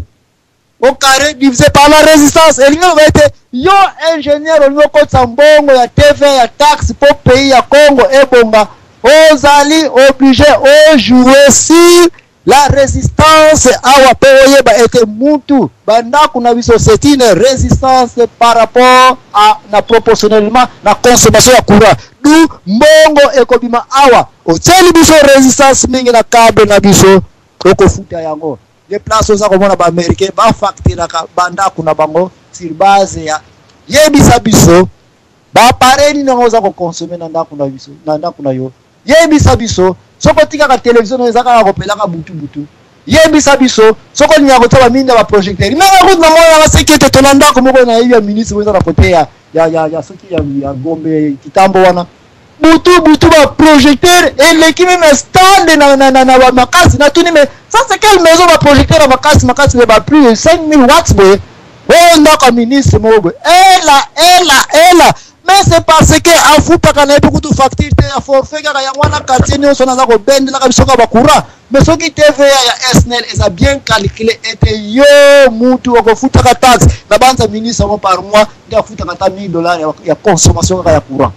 [SPEAKER 2] au carré divisé par la résistance. Elingi loba ete yo ingénieur olingi okotisa mbongo ya TVA, ya taxe, mpo pays ya Congo ebonga, ozali obligé ojouer sur la résistance awa mpo oyeba ete mutu bandako na biso, c'est une résistance par rapport à na proportionnellement na consommation ya courant. Du mbongo ekobima awa, otieli biso résistance mingi na câble na biso, okofuta yango. De place oza komona baaméricain bafacturaka bandako na bango sur base ya yebisa biso baappareil nini yango oza koconsommer na ndako na biso, na ndako na yo. Yebisa biso soki otikaka télévision na yo eza kaka kopelaka butu butu. Yebisa biso soki olingaka kotia baminda, baprojecteur. Menga kutu namonaka seki ete tona ndako moko nayebi ya ministre oyo eza na kote ya soki ya Gombe Kitambo wana, butu butu baprojecteur eleki même stade na makasi. Natuni: mais ça, c'est quelle maison, baprojecteur ya makasi makasi, mais ba plus de 5000 watts boye? Oyo ndako ya ministre moko boye. Ela ela ela, mais c'est parce que afutaka na ye mpe kutu facture te, ya forfait kaka. Yango wana quartier nyonso naza kobendelaka biso kaka bacourant. Mais soki TVA ya SNEL eza bien calculé ete yo mutu okofutaka taxe na banza, ministre yango par mois nde afutaka ata 1000 dollars ya consommation kaka ya courant.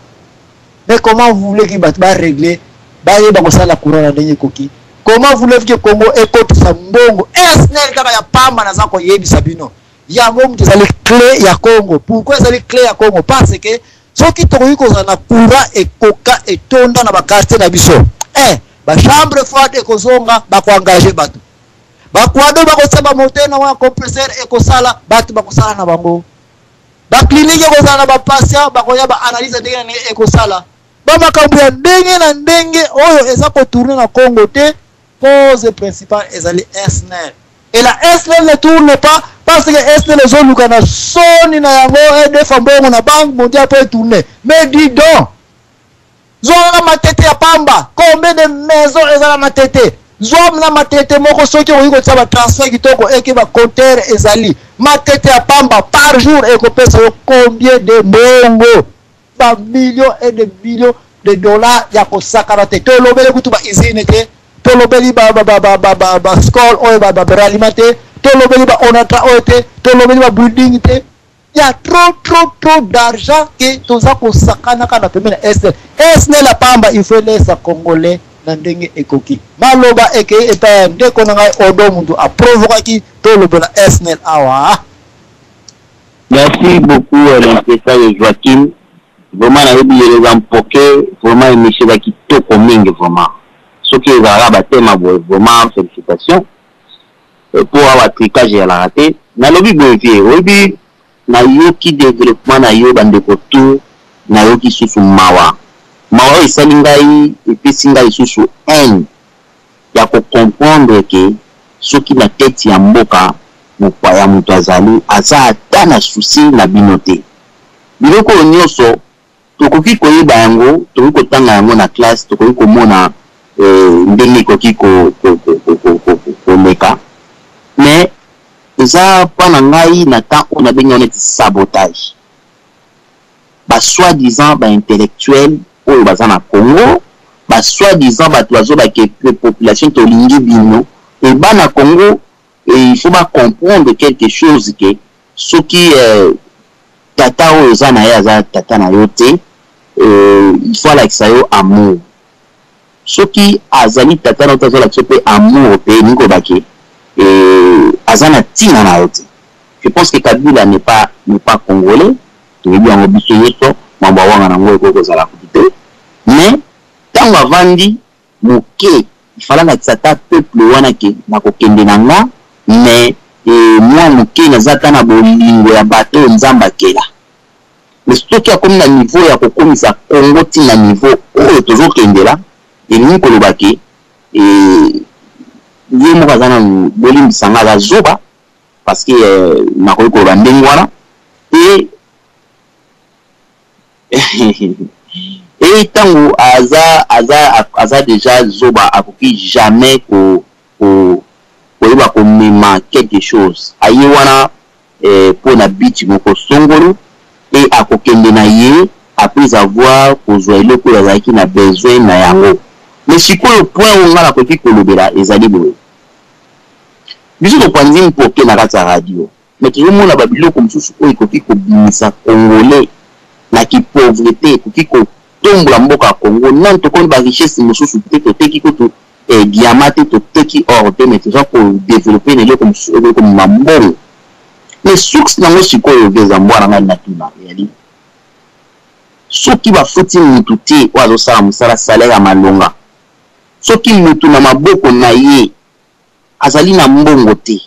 [SPEAKER 2] Mais comment vous voulez que bato barégler, bayeba kosala courant na ndenge ekoki? Comment voulez que Congo ekotisa mbongo? SNEL kaka ya pamba, naza koyebisa bino, yango moto ezali clé ya Congo. Pourquoi ezali clé ya Congo? Parce que soki tokoki kozala na courant ekoka etonda na baquartier na biso, un, bachambre froide ekozonga, bakoengager bato, baquado bakotia bamoteur na wana, compresseur ekosala, bato bakosala na bango, baclinique ekozala na bapatient, bakoya baanalyse ndenge na ndenge ekosala, bamakambo ya ndenge na ndenge oyo eza kotourner na Congo te. Cause principale ezali SNEL, et la SNEL ne tourne pas parce que SNEL ezoluka na soni na yango edefa mbongo na Banque mondiale mpo etourne. Mais dis donc, zwaka Matete ya pamba, combien de maison eza na Matete? Zwa na Matete moko, soki okoki kotia batransfert kitoko eke bacompteur ezali Matete ya pamba, par jour ekopesa yo combien de mbongo? Bamillion et de millions de dollars ya kosakana te. Tolobeli kutu bausine te, tolobeli bascol oyo baralima te, tolobeli baonatra oyo te, tolobeli babuilding te. Ya trop trop trop d'argent ke toza kosakanaka na pembeni na SNEL. SNEL ya pamba, il faut elesa Congolais na ndenge ekoki. Maloba ekei epai ya ndeko na ngai Odo, mutu aprovokaki tolobela SNEL awa.
[SPEAKER 1] Merci beaucoup, l'impresario Joaquim. Vraiment, nayebi lelo eza mpoke. Vraiment, émission eza kitoko mingi. Vraiment, soki ezalaka batema boye, vraiment félicitation mpo awa tricage ezalaka te. Nalobi boye vie, oyebi, nayoki développement na yo, bandeko tu, nayoki susu mawa. Mawa oyo esali ngai, epesi ngai lisusu haine ya kocomprendre ke soki na tete ya mboka mopaya, moto azali aza ata na souci na bino te. Biloko oyo nyonso tokoki koyeba yango, tokoki kotanga yango na classe, tokoki komona ndenge ekoki koleka, mais eza mpa na ngai na temps oyo nabengi yango neti sabotage. Basoi-disant baintellectuel oyo baza na Congo, basoi-disant bato bazobake population tolingi bino e bana Congo, et il faut bacomprendre quelque chose ke soki tata oyo oza na ye aza tata na yo te, il faut alakisa yo amour. Soki azali tata na yo te, azolakisa yo mpe amour te, elingi koloba ke aza na ntina na yo te. Je pense que Kabila n'est pas congolais, toyebi yango biso nyonso. Mambo awanga nango ekoki kozala kutu te, mais
[SPEAKER 4] Ntango avandi moke, il fallait alakisa ata peuple wana ke nakokende na nga, mais mwa moke naza ata na bolingo ya bato oyo Nzambe akela. Mais soki akomi na niveau ya kokomisa Congo ti na niveau oyo tozokendela, elingi koloba ke ye moko aza nanu, bolimbisa nga, aza zoba, parce que nakoki koloba ndenge wana te. E ntango aza déjà zoba, akoki jamais ko ko koyeba komema quelque chose. Aye wana mpo na but moko songolo, e akokende na ye après avoir kozwa eloko oyo azalaki na besoin na yango. Mais sikoyo, point oyo ngai nakoki kolobela ezali boye: biso topanzi mpoke na kati ya radio, mais tozomona babiloko mosusu oyo ekoki kobimisa Congolais na kipauvreté, ekoki kotombola mboka ya Congo. Nani tokomi barichesse mosusu te, toteki kutu diamant te, toteki or te, mais toza kodévelopper na eloko mosusu oyo ekoki komema mbongo. Mais source nango sikoyo eza mbwana. Ngai natuna eyali: soki bafuti mutu te oyo azosala mosala salaire ya malonga, soki mutu na maboko na ye azali na mbongo te,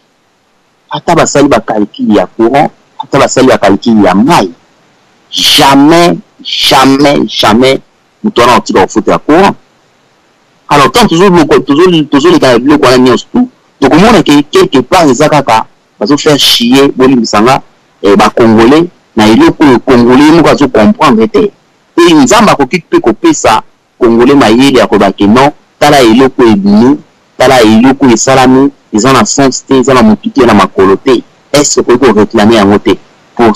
[SPEAKER 4] ata basali bacalcul ya courant, ata basali bacalcul ya mai, jamais, jamais, jamais moto wana otika kofutela courant. Alors tant tozoleka na biloko wana nyonso tu, tokomona ke quelque part eza kaka bazofaire chier, bolimbisanga, bacongolais na eloko oyo Congolais moko azocomprendre te. E Nzambe akoki mpe kopesa Congolais mayele ya koyeba ke non, tala eloko ebimi, tala eloko esalami, eza na sens te, eza na motu te, na makolo te. Est ce okoki koréclamer yango te? Pour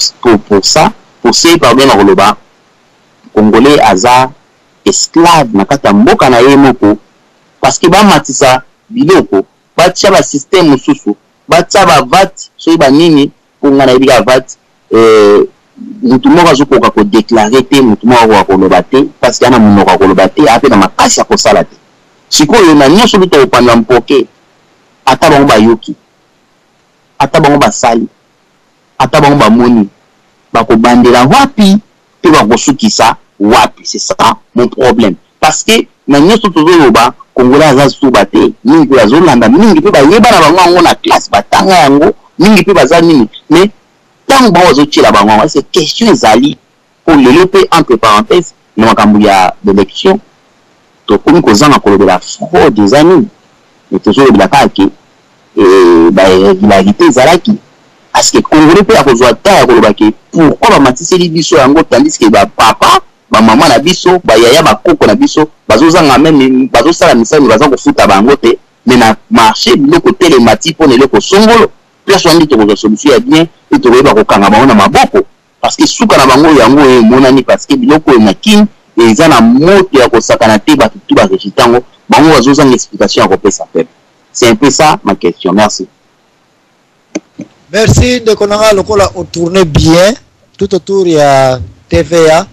[SPEAKER 4] ça, pour ce, pardon, na koloba Congolais aza esclave na kati ya mboka na ye moko, parce que bamatisa biloko, batia basystème mosusu, batia baVAT, soki banini, mpo ngai nayebi kaka VAT. Mutu moko azokoka kodéclarer te, mutu moko akoka koloba te, parce que ana monoko ya koloba te, ape na makasi ya kosala te. Sikoyo na nyonso bi tokopanda mpoke, ata bango bayoki, ata bango basali, ata bango bamoni, bakobandela wapi mpe bakosukisa wapi? C'est ça mon problème, parce que na nyonso tozoloba, Congolais aza zuba te. Mingi mpe bazolanda, mingi mpe bayeba na bango yango na classe, batanga yango, mingi mpe baza nini. Mais ntango bango bazotiela bango yango, c'est question ezali mpo lelo mpe, entre parenthèse, na makambo ya élection, tokomi kozanga kolobela fraude eza nini, mais tozolobela kaka ke bairrégularité ezalaki. Parce que Congolais mpe akozwa ta ya koloba ke pourquoi bamatiseli biso yango, tandis ke bapapa, bamama na biso, bayaya, bakoko na biso bazozanga même, bazosala misala, baza kofuta bango te, mais na marché biloko telema ti mpona eloko songolo. Place wana nde tokozwa solution ya bien mpe tokoyeba kokanga bango na maboko, parce que suka na bango yango oyo emonani, parce que biloko oyo na Kini eza na moto ya kosakana te. Bato tu barejeter yango, bango bazozanga explication ya kopesa peuple. C'est un peu ça ma question, merci.
[SPEAKER 2] Merci, ndeko na nga. Lokola otourne bien tout autour ya TVA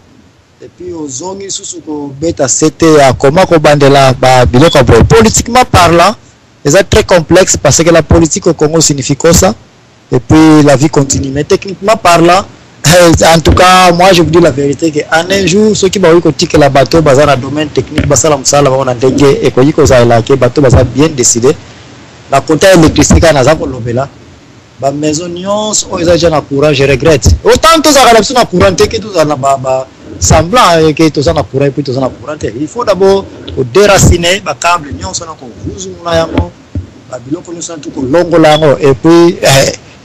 [SPEAKER 2] et puis ozongi lisusu kobeta sete ya koma kobandela babiloko ya boye, politiquement parlant eza très complexe, parce que la politique au Congo signifie quoi ça, et puis la vie continue. Mais techniquement parlant, en tout cas, moi je vous dis la vérité que en un jour, soki bakoki kotikela bato baza na domaine technique basala mosala bango na ndenge ekoki kozala ke bato baza bien décidé na kota électricité kaka naza kolobela, bamaison nyonso oyo eza déjà na courant, je regrette. Autant tozalaka na biso na courant te ke tozala na ba semblant ke toza na courant et puis toza na courant te. Il faut d'abord kodéraciner bacâble nyonso na kovuzumuna yango, babiloko nyonso na tu kolongola yango. Et puis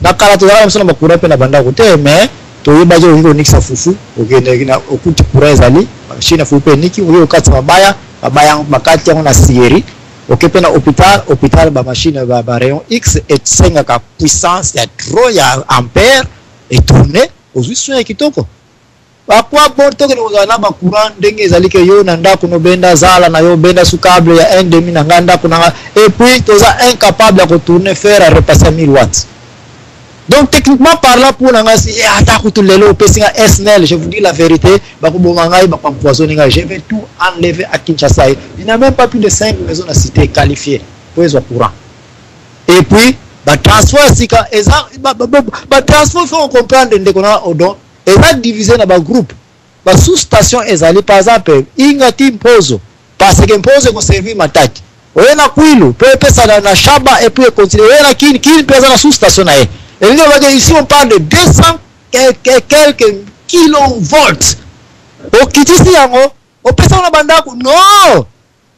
[SPEAKER 2] na kala tozalaka na biso na bacourant mpe na bandako te, mais toyebaki okoki konikisa fufu, okende okuti courant ezali, machine ya fufu mpe eniki, okoki kokatisa mabaya, mabaya yango bakati yango na scierie. Oke mpe na hôpital, hôpital bamachine ba rayon X esengaka puissance ya trop ya ampère, etourne, ozwi soin ya kitoko. Bakwa bon, tokende kozala na bacourant ndenge ezali ke yo na ndako nobenda zala na yo, obenda su câble ya 1 demi na ngai ndako na ngai, et puis toza incapable ya kotourner fer à repasser 1000 watts. Donc techniquement parlant, pour na ngai si ata kutu lelo opesi nga SNEL, je vous dis la vérité, bakoboma ngai, bakoempoisonner ngai. Je vais tout enlever à Kinshasa. Il n'y a même pas plus de 5 maisons na cité qualifiées po ezwa courant. Et puis batransport sika eza batransport, faut comprendre, ndeko na Odon, eza divisé na bagroupe, basous station ezali. Par exemple, Inga ti Mpozo, Parce que mpozo ekoservir Matadi, oye na Kwilu mpe epesa na Shaba, et puis econtinue oye na Kin. Kin mpe aza na sous station na ye. Elingi loba ke ici on parle de 200 quelques kilovolts. Okitisi yango, opesa na bandako no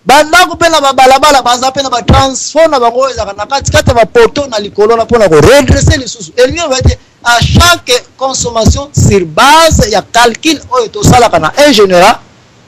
[SPEAKER 2] bandako mpe na babalabala, baza mpe na batransfo na bango oyo ezalaka na kati kati ya bapoto na likolo na mpona koredresser lisusu. Elingi loba ete à chaque consommation, sur base ya calcul oyo tosalaka na ingénierat,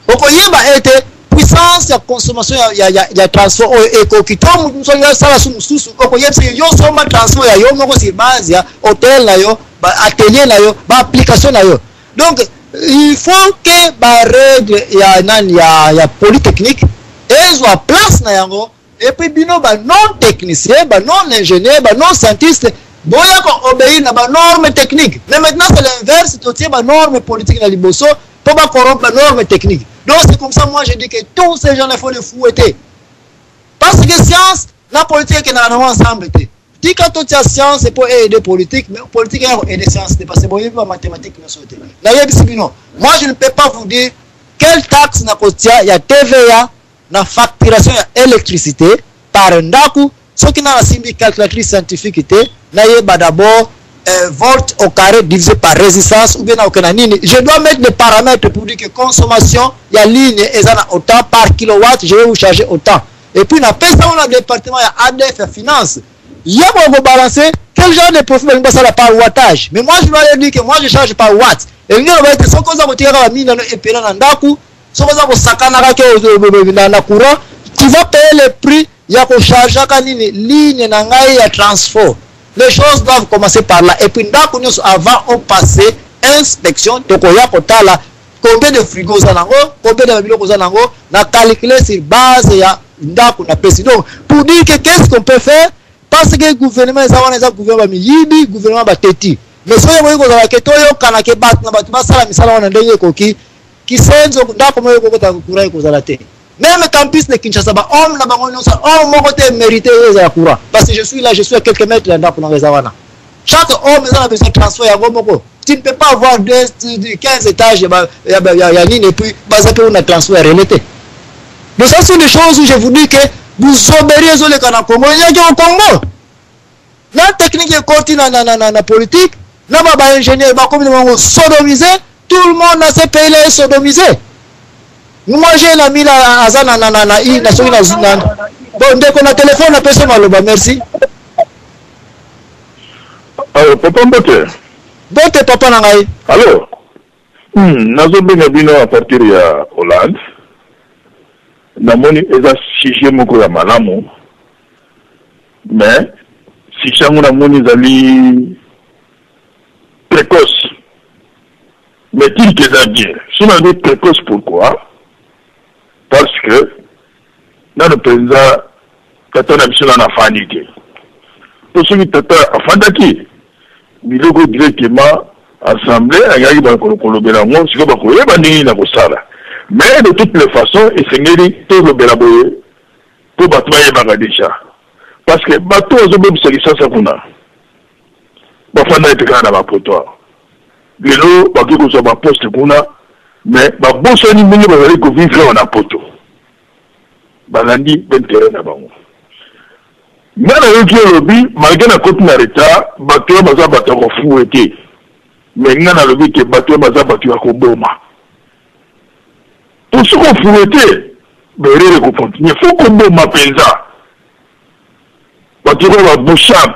[SPEAKER 2] okoyeba ete puissance ya consommation ya transfo oyo ekoki. To motu mosusu alingi asala su mosusu, okoyebisa yo: somba transfo ya yo moko sur base ya hotel na yo, baatelier na yo, baapplication na yo. Donc il faut que barègle ya nani ya polytechnique ezwa place na yango, et puis bino ba non technicien, ba non ingénieur, ba non scientiste, boya koobéir na banorme technique. Mais maintenant c'est l'inverse, totie banorme politique na liboso mpo bacorrompre banorme technique. Donc c'est comme ça, moi je dis que tous ces gens, il faut les fouetter, parce que science na politique ekendaka nango ensemble te. Tika totia science mpo aider politique, mais politique eya koaider science te, parce que boyebi bamathématique nyonso te. Nayebisi bino, moi je ne peux pas vous dire quelle taxe nakotia ya TVA na facturation ya électricité par ndako soki na nasimbi calculatrice scientifique te. Nayeba d'abord volt au carré divisé par résistance ou bien na okenda nini. Je dois mettre des paramètres pour dire que consommation ya ligne eza na autant par kilowatt, je vais vous charger autant. Et puis napesa ngo na département ya ADF, ya finance, ye kobalancer quel genre de profit balingi basala par wattage. Mais moi je dois leur dire que moi je charge par watt. Elingi loba ete soki oza kotikaka baminano epela na ndako, soki oza kosakanaka ke na courant, tu vas payer le prix ya kochargeaka nini, ligne na ngai ya transfo. Les choses doivent commencer par là. Et puis ndako nyonso, avant opasse inspection, tokoya kotala combien de frigo oza nango, combien de biloko oza nango, na calculer sur base ya ndako napesi. Donc pour dire que qu'est-ce qu'on peut faire, parce que gouvernement eza wana, eza gouvernement bamiyibi, gouvernement bateti. Mais soki ekoki kozala ke toyokana ke bato na bato basala misala wana ndenge ekoki, kisenzo ndako moko ekokota courant ekozala te. Même campus de Kinshasa, bahomme na bango nyonso, homme moko te mérité oyo ezala courant, parce que je suis là, je suis à quelques mètres ya ndako nanga eza wana. Chaque homme eza na besoin transfo yango moko. Tu ne peux pas avoir 2, 15 étages ya nini et puis baza mpe una transfo ya relais te. Donc ça sont des choses où je vous dis que buzoberi ezoleka na Congo, eyaki au Congo na technique ekoti na politique na ba baingénieur bakomi na bango sodomisé. Tout le monde dans ce pays là est sodomisé. Moi j'ai un ami là, aza na soki na bon ndeko na telefone, napesi maloba. Merci.
[SPEAKER 5] Allo, papa, mbote.
[SPEAKER 2] Mbote, papa na ngai.
[SPEAKER 5] Allo, nazobenga bino à partir ya Hollande. Namoni eza sujet moko ya malamu, mais sujet yango namoni ezali précoce, mais tili eza bien. So nalobi précoce, pourquoi? Parce que nano mpenza tata na biso nano afandi te, po soki tata afandaki, biloko directement assemblée alingaki kolobela yango. Sikoyo bakoyeba ndenge nini na kosala. Mais de toutes les façons esengeli tolobela boye mpo bato bayebaka déjà, parce que bato bazobebisa Kinshasa kuna bafanda ete kaka na bapoto. Lelo bakoki kozwa baposte kuna, mais babosani ndenge bazali kovivre awa na poto, balandi baintérêt na bango. Nga nayoki olobi, malgré nakoti na retard, bato oyo baza bato ya kofuwe te, mais nga nalobi ke bato oyo baza bato ya koboma, po soki ofuwe te, baerreur ekocontinue. Faut koboma mpenza bato oyo baBoshab,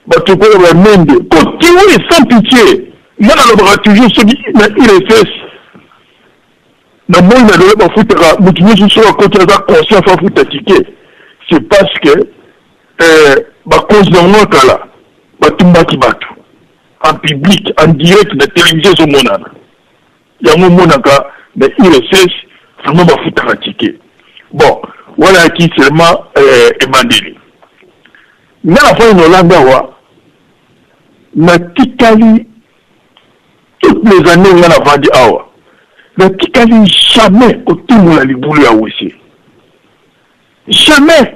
[SPEAKER 5] bato oyo baMende, kotuer sans pitié. Nga nalobaka toujours, soki na URSS na moi na lelo bafutaka motu nyonso soki akoti aza conscient faut afuta ticket, c'est parce que bakonzi na bango ya kala batumbaki bato en public, en direct na télévision ezomonana. Yango omonaka na URSS vraiment bafutaka ticket. Bon, wana yaki seulement ebandeli. Nga nafandi na Hollande awa, natikali toutes les années nga navandi awa, natikali jamais kotumbola libulu ya WC, jamais.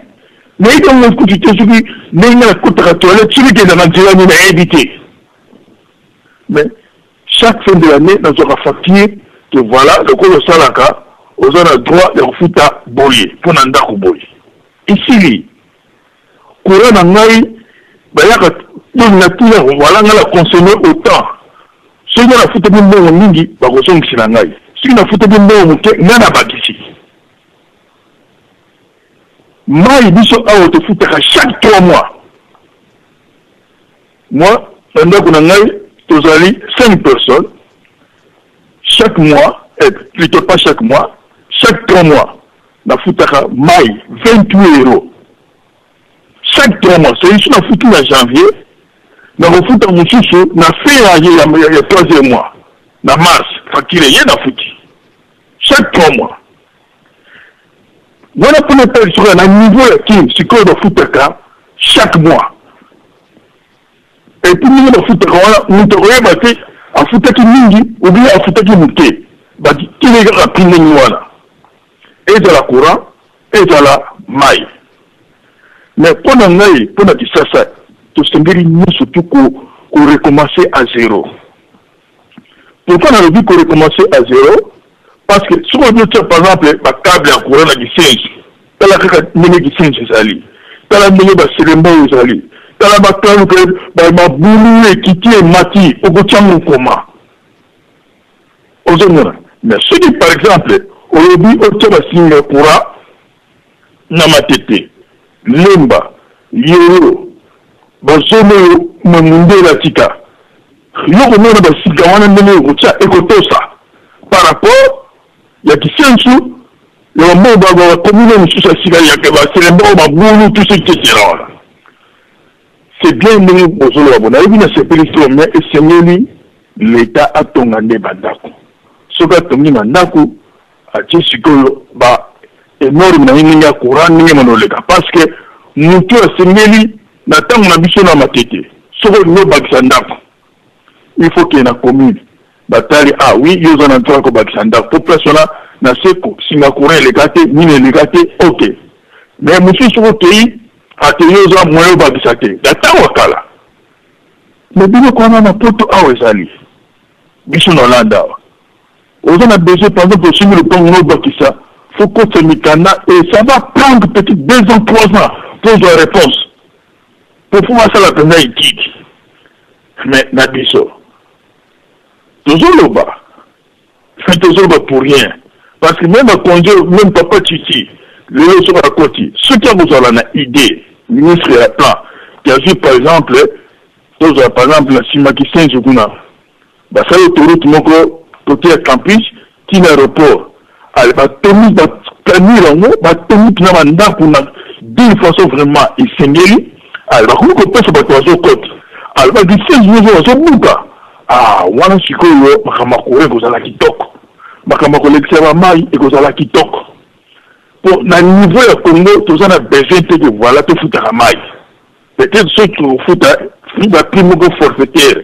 [SPEAKER 5] Nayebi yango kutu te. Soki ndenge nakotaka toilette, soki ekendaka nzela nini, nayebi te. Mais chaque fin de l'année nazwaka facture que voilà, lokola osalaka. oza na droit ya kofuta boye mpo na ndako boye. Esili. Courant na ngai bayaka donc na tina voilà ngai na consommer autant. Soki ngai nafutaki mbongo mingi bakozongisela ngai, soki nafutaki mbongo moke ngai nabakisi. Mayi biso awa tofutaka chaque 3 mois. Moi na ndako na ngai tozali 5 personnes chaque mois eh, plutot pas chaque mois, chaque 3 mois nafutaka mayi 28 euros chaque 3 mois. C'est ici nafuti na janvier, nakofuta mosusu na fin ya, ya, ya, ya troisième mois na mars, facture ye nafuti chaque 3 mois. Wana mpona etali soki na niveau ya Kin sikoyo bafutaka chaque mois. Et puis ndenge bafutaka wana moto akoyeba te afutaki mingi ou bien afutaki moke, batili kaka prix ndenge wana, ezala courant ezala mayi. Mais mpo na ngai, mpo na Kisasa, tosengeli nyonso tu ko ko recommencer à zero. Pourquoi nalobi ko recommencer à zero? Parce que soki olobi otia par exemple ba cable ya courant na Kisenso, tala kaka ndenge Kisenso ezali, tala ndenge ba Selembao ezali, tala ba kaluka ba mabulu ekiti emati, okotia yango comment? Ozomona? Mais soki par exemple olobi otia ba singa ya courant na Matete, Lemba, Yolo, ba zone oyo mundele atika, yo okomona ba singa wana ndenge okotia ekotosa par rapport ya Kisensu, ya ba mbongo ba commune mosusu ya sika ya ba Selembao, Mabulu, tout ce etc wana. C'est bien ndenge bozoloba bo, nayebi nasepeli trop, mais esengeli l'Etat atonga nde ba ndako. Soki atongi ba ndako, atie sikoyo ba enorme na ye ndenge ya courant ndenge mona oleka, parce que mutu asengeli na tango na biso na Matete, soki olingi obakisa ndako il faut kende na commune, batali ah oui yo oza na droit ya kobakisa ndako po place wana na se singa courant eleka te nini eleka te, ok. Mais mosusu soki okeyi ate yo oza moyen obakisa te na tango ya kala. Mais biloko wana na poto awa ezali, biso na Hollande awa oza na besoin par exemple osimbi lopango na obakisa, faut kotisa mikanda et ça va prendre peut-être 2 ans 3 ans po ozwa réponse, po faut basala mpenza étude. Mais na biso tozoloba, tozoloba pour rien, parce que même bakonzi, même papa Tshitshi lelo soki akoti, soki akozala na idée ministre ya plan ki azwi par exemple, tozwa par exemple na nsima Kisenso kuna basali autoroute moko côté ya campus ti na aéroport, ale batongi bakanir yango, batongi mpena bandako na d'une façon vraiment esengeli, ale bakomi kopesa bato bazokota, ale bakisenso nyonso bazobuka. Ah, wana sikoyo makambo ya courant ekozala kitoko, makambo ya kolekisa bamai ekozala kitoko, po na niveau ya Congo toza na besoin te ke voilà tofutaka mai. Peut-être soki tokofuta ba prix moko forfaitaire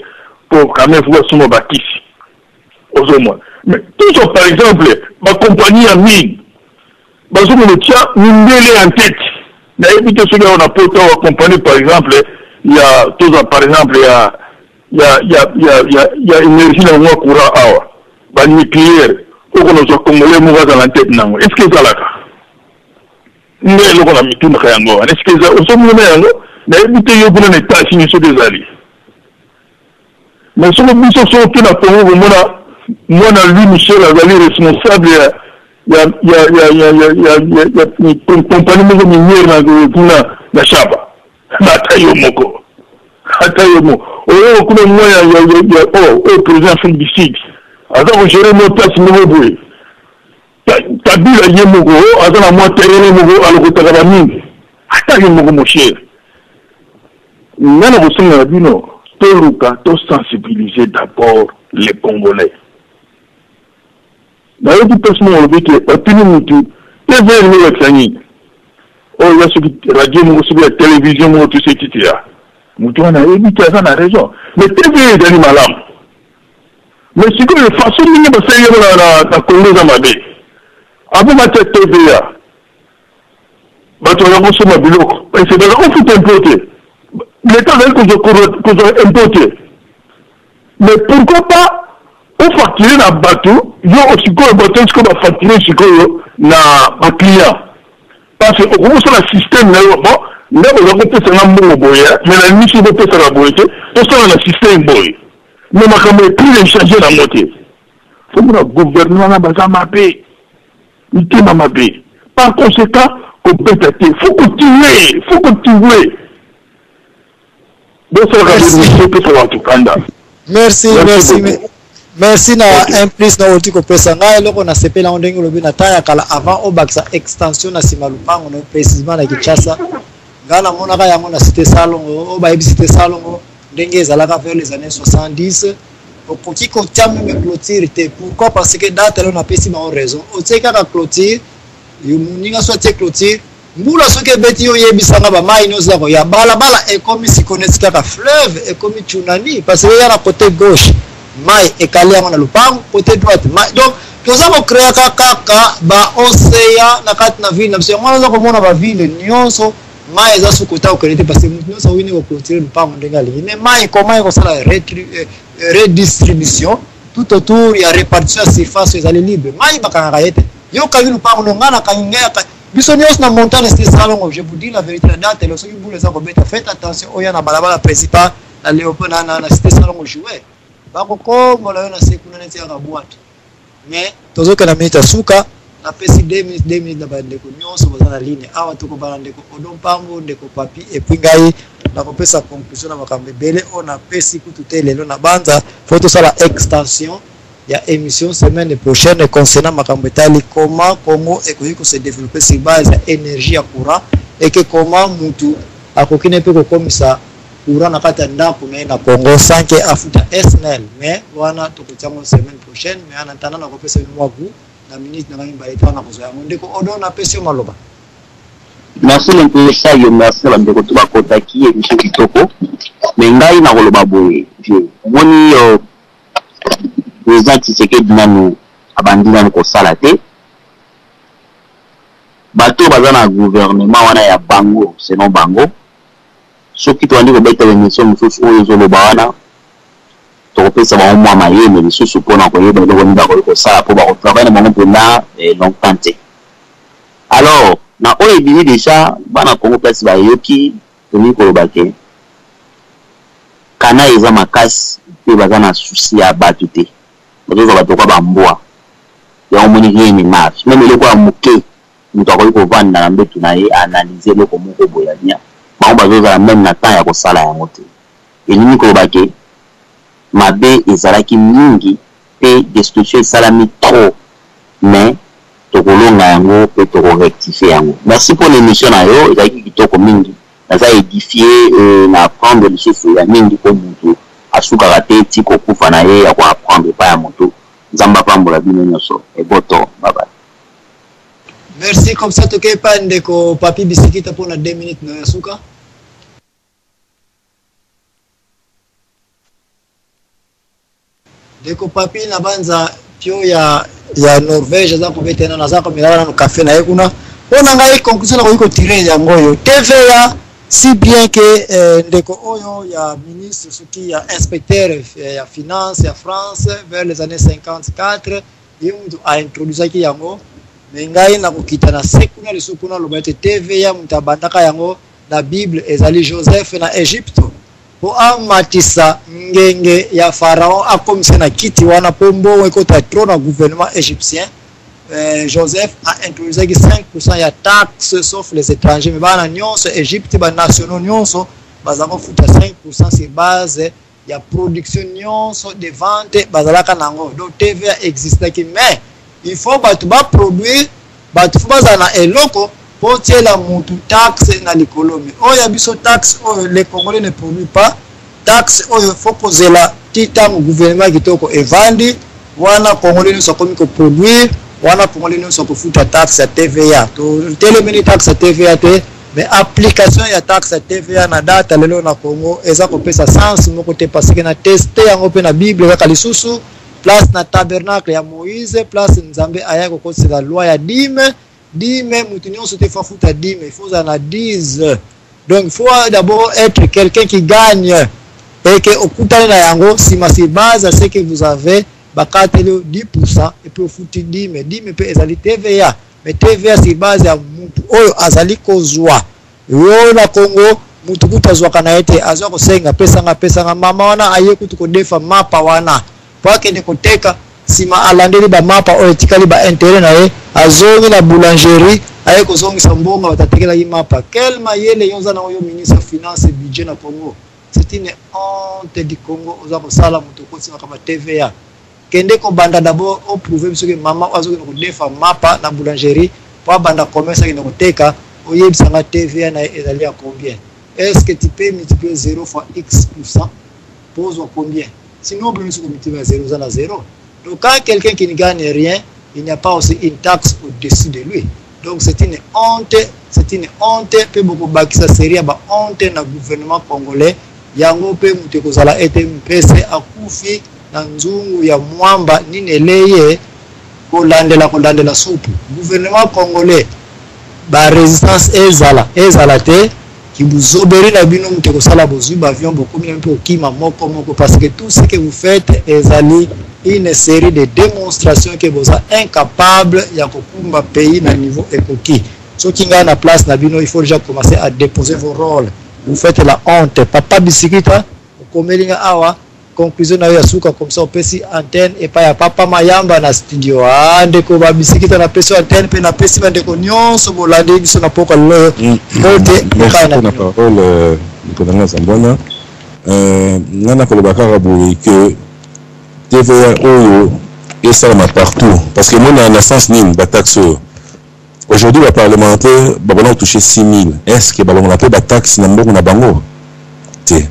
[SPEAKER 5] po quand même faut basomba bakisi, ozomona. Mais tozwa par exemple ba compagnie ya mine bazomona otia mindele en tête, nayebi te soki awa na poto awa compagnie par exemple ya, tozwa par exemple ya ya ya ya ya ya énergie na yango ya courant awa ba nucléaire, okona ozwa congolais moko azala en tête nango, est ce que ezalaka nde eloko na mitunaka yango wana? Est ce que eza ozomona yango? Nayebi te yo kuna na États-Unis soki ezali, mais soki biso soki oke na Congo komona mwana Louis Michel azali responsable ya ya ya ya ya ya ya ya ya compagnie moko minière na kuna na Shaba, ata yo moko, ata yo moko oyo kuna mwa ya ya ya oh oyo président Afrique du Sud aza kogérer mwa place moko boye, Kabila ye moko aza na mwa terrain moko alokotaka bamingi, ata ye moko. Mon cher, nga na kosenga na bino toluka tosensibiliser d'abord les Congolais. Nayoki place moko olobi ke batuni mutu TV elingi olakisa nini, oyo ya soki radio moko soki ya télévision moko tout ce etc, mutu wana ayebi te, aza na raison. Mais TV ezali malamu, mais sikoyo façon ndenge basali yango na Congo eza mabe. Avant batia TVA, bato baza kosomba biloko ese baza kofuta impôt te, l'État azali kozwa impôt te. Mais pourquoi pas ofacture na bato? Yo sikoyo bato sikoyo bafacture sikoyo na baclient, parce que okoki kosala système na yo. Bon, nga boza kopesa nga mbongo boye, mais na miso bopesaka boye te, tosala na système boye. Mais makambo ya prix echange nango te. Fomona gouvernement na baza mabe, mitema mabe. Par conséquent, kobeta te, faut continuer, faut continuer. Bosalaka émission, epesa bato kanda.
[SPEAKER 2] Merci, merci, merci na un plus na oti kopesa ngai eloko. Nasepeli yango ndenge olobi na temps ya kala, avant obakisa extension na nsima lupango na, précisement na Kinshasa. Ngai namonaka yango na Cité Salongo. Oyo bayebi Cité Salongo, ndenge ezalaka vers les années 70, okoki kotia même clôture te. Pourquoi? Parce que date lelo napesi bango raison. Otie kaka clôture, moninga so atie clôture, mbula soki ebeti yo, oyebisanga bamai nyonso ya koya, balabala ekomi sikoyo neti kaka fleuve, ekomi tsunami, parce que eya na côté gauche, mai ekali yango na lopango, côté droite mai. Donc toza kocréaka kaka baocéan na kati na ville na biso. Yango wana oza komona baville nyonso, mai eza su kota kokende te, parce que motu nyonso awini koclôturer lopango ndenge alingi. Mais mai koma ekosala redistribution tout autour ya répartition ya surface ezali libre. Mai bakangaka ye te. Yo okangi lopango no, ngai nakangi ngai, biso nyonso na montagne Cité Salongo. Je vous dis la vérité, na date lelo, soki mbula eza kobeta, faites attention. Oya na balabala principal na Léopold na Cité Salongo, jouer bakokombola yo na se kuna neti yaka bwate. Mais tozokenda minute ya suka. Napesi 2 minutes, 2 minutes na bandeko nyonso baza na ligne awa. Tokobala ndeko Odo Mpambo, ndeko Papi, et puis ngai nakopesa conclusion na makambo ebele oyo napesi kutu te lelo. Na banza fo tosala extension ya émission semaine prochaine concernant makambo etali comment Congo ekoki kose développer sur base ya énergie ya courant, et que comment mutu akoki ne mpe kokomisa courant na kati ya ndako na ye na Congo sans que afuta SNEL. Mais wana tokotiango semaine prochaine. Mais en attendant, nakopesa bino mwa goût na minute na ngai mibale te wana kozwa yango. Ndeko Odo, napesi yo maloba.
[SPEAKER 4] Merci mpesa yo, merci na bandeko to bakotaki. Émission kitoko. Mais ngai nakoloba boye, vieux, omoni président Tshisekedi nanu abandi nanu kosala te. Bato baza na gouvernement wana ya bango, selon bango, soki tobandi kobeta émission mosusu oyo ezoloba wana, tokopesa bango mwa mayele lisusu mpona koyeba eloko nini bakoki kosala, mpo bakotravaille na bango mpena longtemps te. Alors, na oyo ebimi déjà, bana Congo place bayoki, tolingi koloba ke kana eza makasi mpe baza na souci ya bato te. Bazozwa bato kwa bambwa. Yango omoni rien ne marche. Même eloko ya moke, moto akoki kovanda na mbetu na ye, analyse eloko moko boye ya bien, bango bazozala même na temps ya kosala yango te. Elingi koloba ke mabe ezalaki mingi mpe destruction esalami trop, mais tokolonga yango mpe tokorectifier yango. Merci mpona émission na yo, ezalaki kitoko mingi. Naza édifié, na apprendre lisusu ya mingi, mpo mutu asukaka te ti kokufa na ye ya koapprendre epai ya motu. Nzambe apambola bino nyonso. Eboto, babai.
[SPEAKER 2] Merci. Comme ça tokei pa ndeko Papi Bisikita mpona 2 minutes na ya suka. Ndeko Papi, na banza pio ya Norvège aza kobeta nano, aza komelaka nano kafe na ye kuna. Mpo na ngai, conclusion nakoki kotirer yango oyo: TVA, si bien que ndeko oyo ya ministre, soki ya inspecteur ya finance ya France vers les années 54, ye mutu aintroduisaki yango. Mais ngai nakokita na se kuna lisusu kuna, aloba ete TVA, moto abandaka yango na Bible ezali Joseph na Egypte, mpo amatisa ngenge ya Pharaon, akomisa na kiti wana, mpo mbongo ekota trop na gouvernement égyptien. Joseph aintroduisaki 5% ya taxe, sauf les étrangers. Mais bana nyonso Égypte, banationaux nyonso baza kofuta 5% sur base ya production nyonso de vente bazalaka nango. Donc TVA existaki, mais il faut bato baproduire, bato fo bazala na eloko mpo tiela mutu taxe na likolo. Mais oyo ya biso, taxe oyo, les Congolais ne produit pas. Taxe oyo fo kozela ti ntango gouvernement kitoko evandi wana, Congolais nyonso akomi koproduire, wana Congolais nyonso akofuta taxe ya TVA. Totelemeli taxe ya TVA te, mais application ya taxe ya TVA na data lelo na Congo eza kopesa sens moko te, parce que na teste yango mpe na Bible kaka lisusu, place na tabernacle ya Moïse, place Nzambe aya kokotisela loi ya dîme. Dîme, mutu nyonso te fo afuta dîme. Il faut ozala na 10. Donc il faut d'abord être quelqu'un qui gagne et que okutani na yango nsima, sur base à ce que vous avez. Bakateli yo 10% et puis ofuti dime. Dime mpe ezali TVA. Mais TVA sur base ya mutu oyo azali kozwa. Yo na Congo mutu kutu azwaka na ye te, azwa kosenga pesa nga pesa nga. Mama wana aye kutu kodefa mapa wana po akende koteka, sima alandeli ba mapa oyo etikali ba interet na ye, azongi na boulangerie aye kozongisa mbongo bato atekelaki mapa. Quel mayele yo oza nango yo ministre ya finance et budget na Congo? C'est une honte du Congo oza kosala moto okotisi makambo ya TVA. Kende kobanda d'abord o prouver biso ke mama oyo azokende kodefa mapa na boulangerie po abanda commerce akende koteka, oyebisa nga TVA na ye ezali ya combien? Est-ce que tu peux multiplier 0 fois x pour cent po ozwa combien? Sinon obimi soki multiplier 0 oza na 0. Donc quand quelqu'un qui ne gagne rien, il n'y a pas aussi une taxe au-dessus de lui. Donc c'est une honte, c'est une honte pe bokobakisa série ya ba honte na gouvernement congolais. Yango pe moto ekozala ete mpese akufi na nzungu ya mwamba nini eleye kolandela kolandela supu. Gouvernement congolais ba résistance ezala ezala te kibuzoberi na bino moto ekosala bozwi ba avion bokomi na mpe kokima moko moko parce que tout ce que vous faites ezali une série de démonstrations que boza incapable ya kokumba pays na niveau ekoki. Soki ngai na place na bino, il faut déjà commencer à déposer vos rôles. Vous faites la honte. Papa Bisikita, okomeli nga awa conclusion na yo ya suka comme ça opesi antenne epai ya papa Mayamba na studio. Ah ndeko ba Bisikita, napesi yo antenne mpe napesi bandeko nyonso bolandi biso na pokwa lelo mbote epai na
[SPEAKER 6] bino. Parole ndeko na nga Zambwana, nga nakoloba kaka boye que TVA oyo esalama partout parce que mona na sens nini ba taxe oyo. Aujourd'hui ba parlementaires ba banda ko toucher 6000 est ce que ba longola pe ba taxes na mbongo na bango? Te.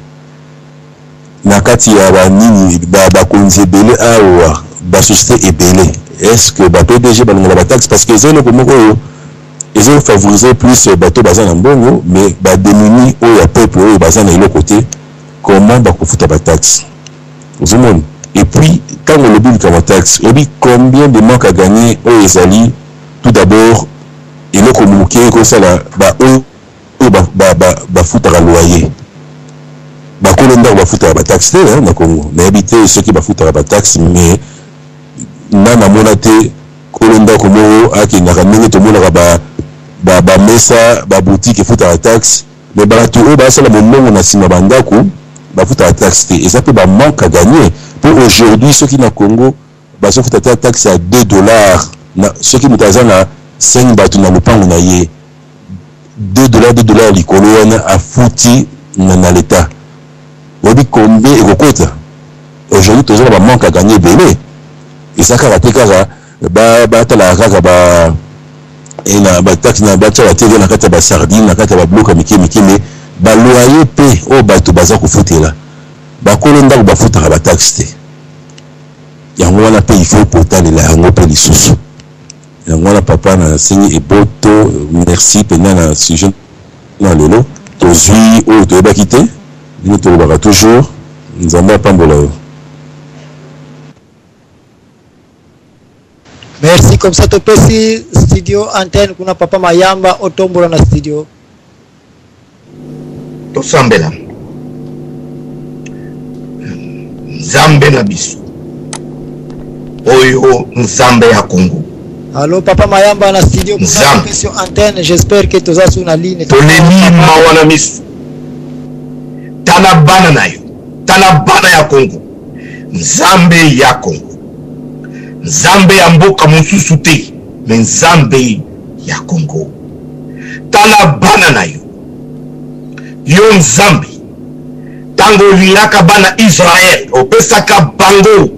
[SPEAKER 6] Na kati ya ba nini ba bakonzi ebele awa ba société ebele est ce que ba PDG ba longola ba taxes? Parce que eza eloko moko oyo ezo favoriser plus bato baza na mbongo mais ba démunis oyo ya peuple oyo baza na eloko te, comment bakofuta ba taxes? Ozomona? Et puis tango olobi likambo ya taxe, oyebi combien de manque à gagner oyo ezali? Tout d'abord eloko moke ekosala ba oyo bafutaka loyer, bakolo ndako bafutaka ba taxe te na Congo. Nayebi te soki bafutaka ba taxe, mais nga namona te kolo ndako moko akendaka ndenge tomonaka ba ba mesa ba boutique efutaka taxe, mais bato oyo basala mombongo na nsima ba ndako bafutaka taxe te. Eza mpe ba manque à gagner po aujourd'hui soki na Congo bazofuta ata taxe ya 2 dollars na soki moto aza na 5 bato na lopango na ye, 2 dollars 2 dollars likolo wana afuti na, na l'etat, oyebi combien ekokota? Aujourd'hui toza na ba manque à gagner ebele. Eza kaka te kaka batalaka kaka ba na ba taxe na batia ba TVA na kati ya ba sardine, na kati ya ba biloko ya mike mike, mais ba loyer pe oyo bato baza kofutela, bakolo ndako bafutaka ba taxe te. Yango wana pe il faut kotalela yango pe lisusu. Yango wana papa nasengi eboto merci penza na sujet na lelo tozui oyo toyebaki te ndenge tolobaka toujours Nzambe apambola yo.
[SPEAKER 2] Merci comme ça topesi studio antenne kuna papa Mayamba otombola na studio.
[SPEAKER 7] Tosambela. Nzambe na biso oyo, Nzambe ya Congo.
[SPEAKER 2] Allo papa Mayamba na studio kuna, topesi yo antenne, j'espère que toza su na ligne.
[SPEAKER 7] Toleli mawa na miso. Tala bana na yo, tala bana ya Congo. Nzambe ya Congo, Nzambe ya mboka mosusu te, me Nzambe ya Congo. Tala bana na yo. Yo Nzambe, ntango olingaka bana Israel, opesaka bango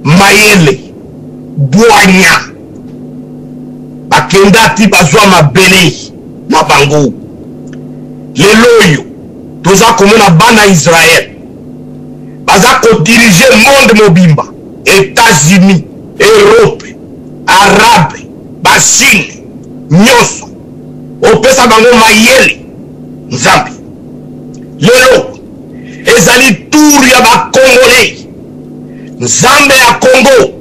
[SPEAKER 7] mayele, bwanya, bakenda ti bazwa mabele na bango. Lelo oyo toza komona bana Israel baza kodirige monde mobimba, Etats-Unis, Europe, Arabe, Bachine, nyonso opesa bango mayele. Nzambe, lelo ezali tour ya bakongolais. Nzambe ya Congo,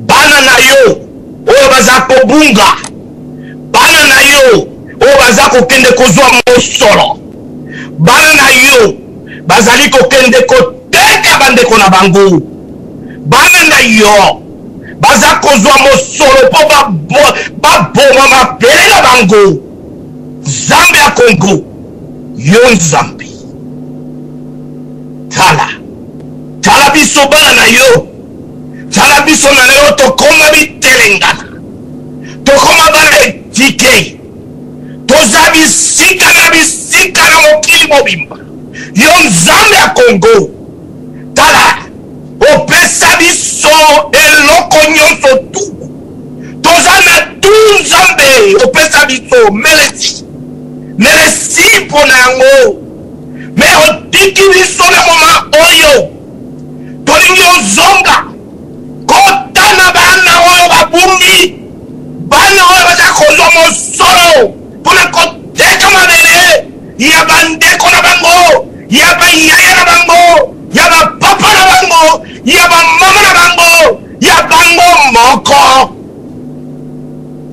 [SPEAKER 7] bana na yo oyo baza kobunga, bana na yo oyo baza kokende kozwa mosolo, bana na yo bazali kokende koteka bandeko na bango. Bana na yo baza kozwa mosolo mpo baboma mabele na bango. Nzambe ya Congo, yo Nzambe, tala tala biso bana na yo, tala biso na lelo tokoma bitelengana, tokoma bana etike, toza bisika na bisika na mokili mobimba. Yo Nzambe ya Congo, tala opesa biso eloko nyonso tu, toza na tu. Nzambe opesa biso melesi melesi mpo na yango, me otiki biso na moma oyo tolingi ozonga kota na bana oyo babungi, bana oyo baza kozwa mosolo mpo na koteka mabele ya bandeko na bango, ya bayaya na bango, ya bapapa na bango, ya bamama na bango, ya bango moko.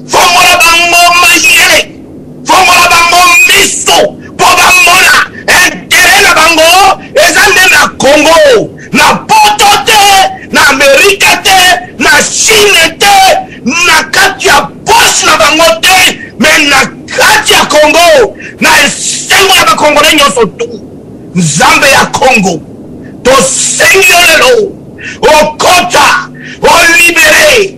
[SPEAKER 7] Fongola bango mayele, fongola bango miso mpo bamona intere na bango eza nde na Congo, na poto te, na Amerika te, na Chine te, na kati ya poche na bango te, me na kati ya Congo, na esengo ya bakongole nyonso tu. Nzambe ya Congo, tosengi yo lelo okota, olibere,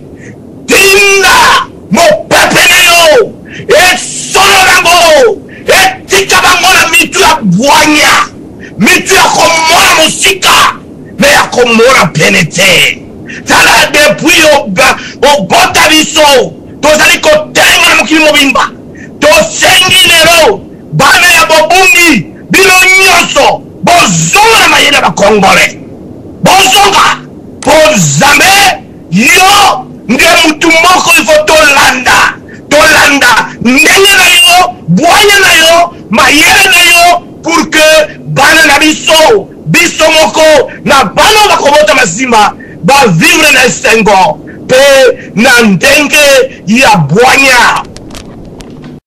[SPEAKER 7] tinda mopepe na yo esolo bango, etika bango na mitu ya bwanya, mitu ya komona mosika me ya komona pene te. Tala, depuis obota biso tozali kotelenga na mokili mobimba. Tosengi lelo bana ya bobungi, bino nyonso bozonga na mayele ya bakongole, bozonga mpo Nzambe yo nde mutu moko ifo tolanda, tolanda ndenge na yo, bwanya na yo, mayele na yo, pour que bana na biso, biso moko na bana oyo bakobotama nsima bavivre na esengo mpe na ndenge ya bwanya.